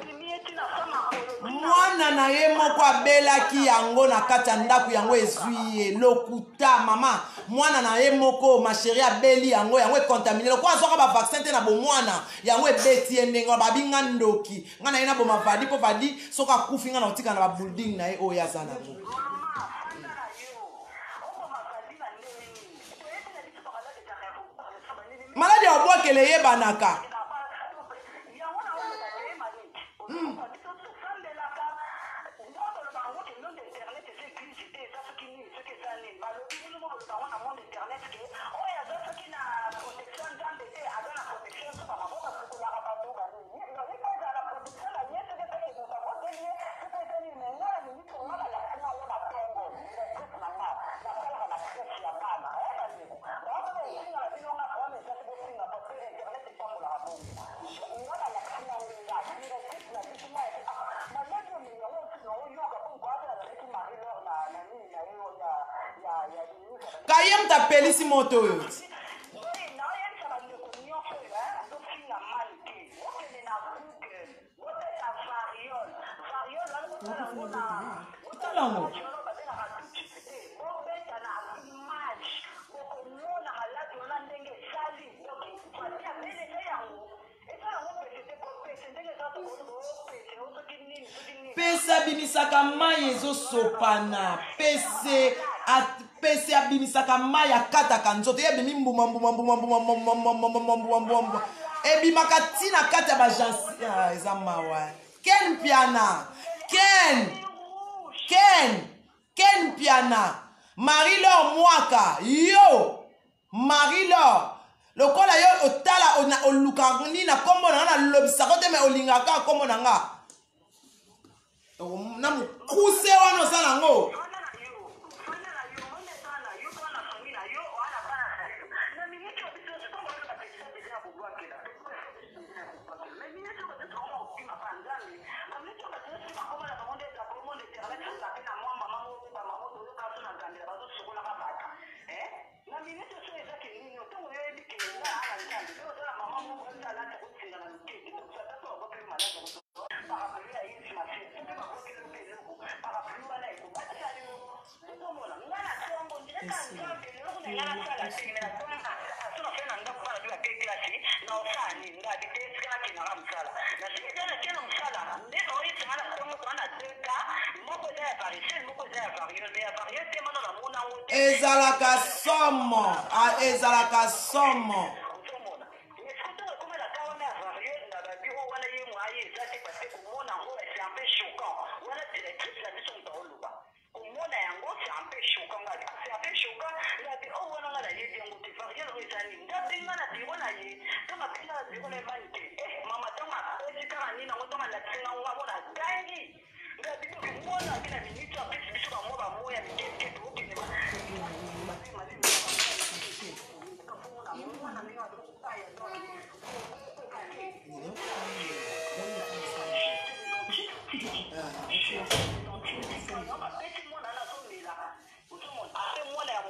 ebimi eti na sa makolo. Mwana na ye moko abelaki yango na kati ya ndako, yango ezwi ye. Lokuta, mama. Mwana na ye moko, ma chérie, abeli yango, yango econtamine. Lokola azwaka bavaccin te na bomwana, yango ebeti ye ndenge wana. Babi nga ndoki, nga na ye naboma Vadi, mpo Vadi soki akufi, nga na kotika na babuilding na ye oyo aza nango. Mama, fanda na yo, okoma Vadi na ndenge nini? Toyebi na biso bamalade ezaka ya kobanini. Maladi ya kobwakela eyebanaka. Yango na oloba te, Maniki, biso tosambelaka nzambe. Oloba yango ke monde internet eza église te, eza soki nini, soki eza nini. Balobi bino mo boloba yango na monde internet ke oyo aza soki na protection Nzambe te, aza na protection so bamabo basukolaka bato banini, po ezala na protection na ye. Soki ezaki moto aboteli ye, soki eza nini. Mais nga na minute nga balakisi yango na ntongo, directrice na nga, nasalaka na crèche ya bana. Bandeko baobana esinga na bino, nga problème ezaki bosinga, parce que internet etambolaka bongo. Nga balakisi nango, nga directrice na biso, nga yaki maladi omemi yango osi na oyoka mpo mokoape nazalaki Marie Lor na nini na ye ya Kaye moto apelisi moto oyo ti. Naoyebisa bandeko nyonso oyo ozofinga mali te, okende na Google, boteta variole. Variole wana, botala yango na Tala yango. Babengaka tout te, bobeta na image, bokomona maladi wana ndenge esali. Donc fati abelese yango, eza yango pese te, po pese ndenge eza pese o soki nini, soki nini. Pese abimisaka mai, ezosopana. Pese pese abimisaka mai, akataka nzoto ye, ebimi mbuma mbuma mbuma mbuma mbuma mbuma mbuma mbuma mbuma mbuma mbuma, ebimaka ntina kati ya bagensi. Ah, eza mawa. Ken Mpiana, Ken, Ken, Ken Mpiana, Marie Lor Mwaka, yo Marie Lor, lokola yo otala oluka nini na nkombo na nga, nalobisaka te, me olingaka kaka nkombo na nga na mokuse wana oza nango. Fanda na yo, fanda na yo, monde eza na yo, mpo na famille na yo, oa na bana na yo. Na minute oyo biso nyonso ntongo oyo bapesa deja ya kobwakela, mais minute oyo bato tokoma kokima pa Nzambe, baminute oyo bato nyonso bakoma na bango nde ezaka monde internet, oza mpe na mwa mama moko, bamama toyoka so na Nzambe bazosukolaka bato. Na minute oyo ezaki nini? Ntongo yo oyebi ke nga na Nzambe mpe oza na mama moko eza alati akotinda na lokete, tata to babwakeli maladi, parapluie ya Yesu Masiya, soki babwakeli mpe eloko, parapluie wana ekobatela yo. Ozomona nga na ntongo ndireka Nzambe, eloko na nga nasala te, me natonga aso na fe na ndako, bana mpe bake klase, na osala nini? Nga bi te, esika nakendaka mosala, nasiki te, nake na mosala nde baoyesanga na ntongo toa na deux cas: moko eza ya varicelle, moko eza ya variole. Mais ya variole te, mana namona yango te. Ezalaka somo. Ah, ezalaka somo. Ozomona, est-ce ntongo ekomelaka wana ya variole na babi oyo wana, ye mo aye eza te, parce que komona yango, c'est un peu choquant. Wana directrice na biso moto aoloba komona yango, c'est un peu choquant. Nga c'est un peu choquant, ngabi oyo wana nga nayebi yango te. Variole oyo eza nini? Nga benga na biro na ye, ntango abenga na biro na ye, mani te, mama, ntango apesi kaka nini yango, ntango alakisi nga ngo, amona agangi. Ngabi toki mwana abi na minute apesi biso bamwa bamoya mike mike, tookende mwana ndenge azokaya. Donc bapesi mwana wana azomela, ozomona, ape mwana ya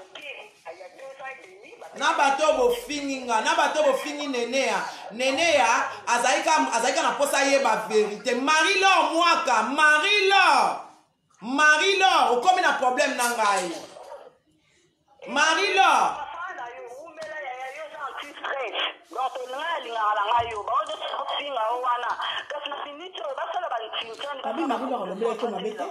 Na bato oyo bofingi nga, na bato oyo bofingi Neneya. Neneya azali kaka na mposa ayeba verite. Marie Laure Mwaka, Marie Laure, Marie Laure, okomi na problème na ngai. Marie Laure. Babi Marie Laure alobelaki yo mabe te.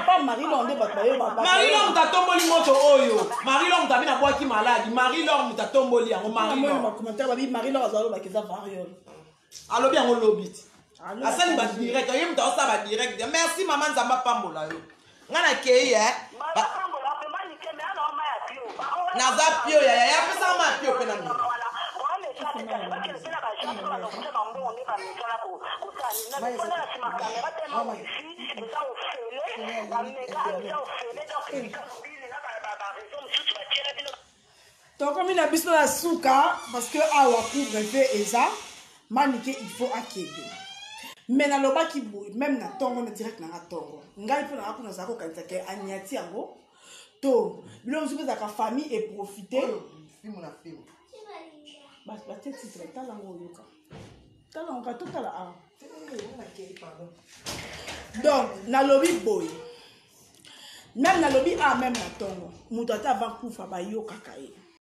Pa Marie Laure nde bato bayo ba Marie Laure moto atomboli moto oyo. Marie Laure moto abi nabwaki maladi. Marie Laure moto atomboli yango. Marie Laure. Namoni commentaire babi Marie Laure azalobaki eza variole. Alobi yango lobi ti. Asali ba direct, ye moto asala ba direct. Merci mama Nzambe apambola yo. Nga na kei eh. Naza pio ya ya pesa ma pio pe na mina. Tokomi na biso na suka parce que awa couvre-feu eza Manike il faut akende. Mais nalobaki boye même na ntongo na direct nanga ntongo ngai mpo nanga kuna nazala kokanisa ke anyati yango to biloko mosusu mpe ezalaka famille eprofite batie titre tala yango oyoka tala yango ka totala awa donc nalobi boye meme nalobi a ah, meme na ntongo moto ata avant kufa bayokaka ye.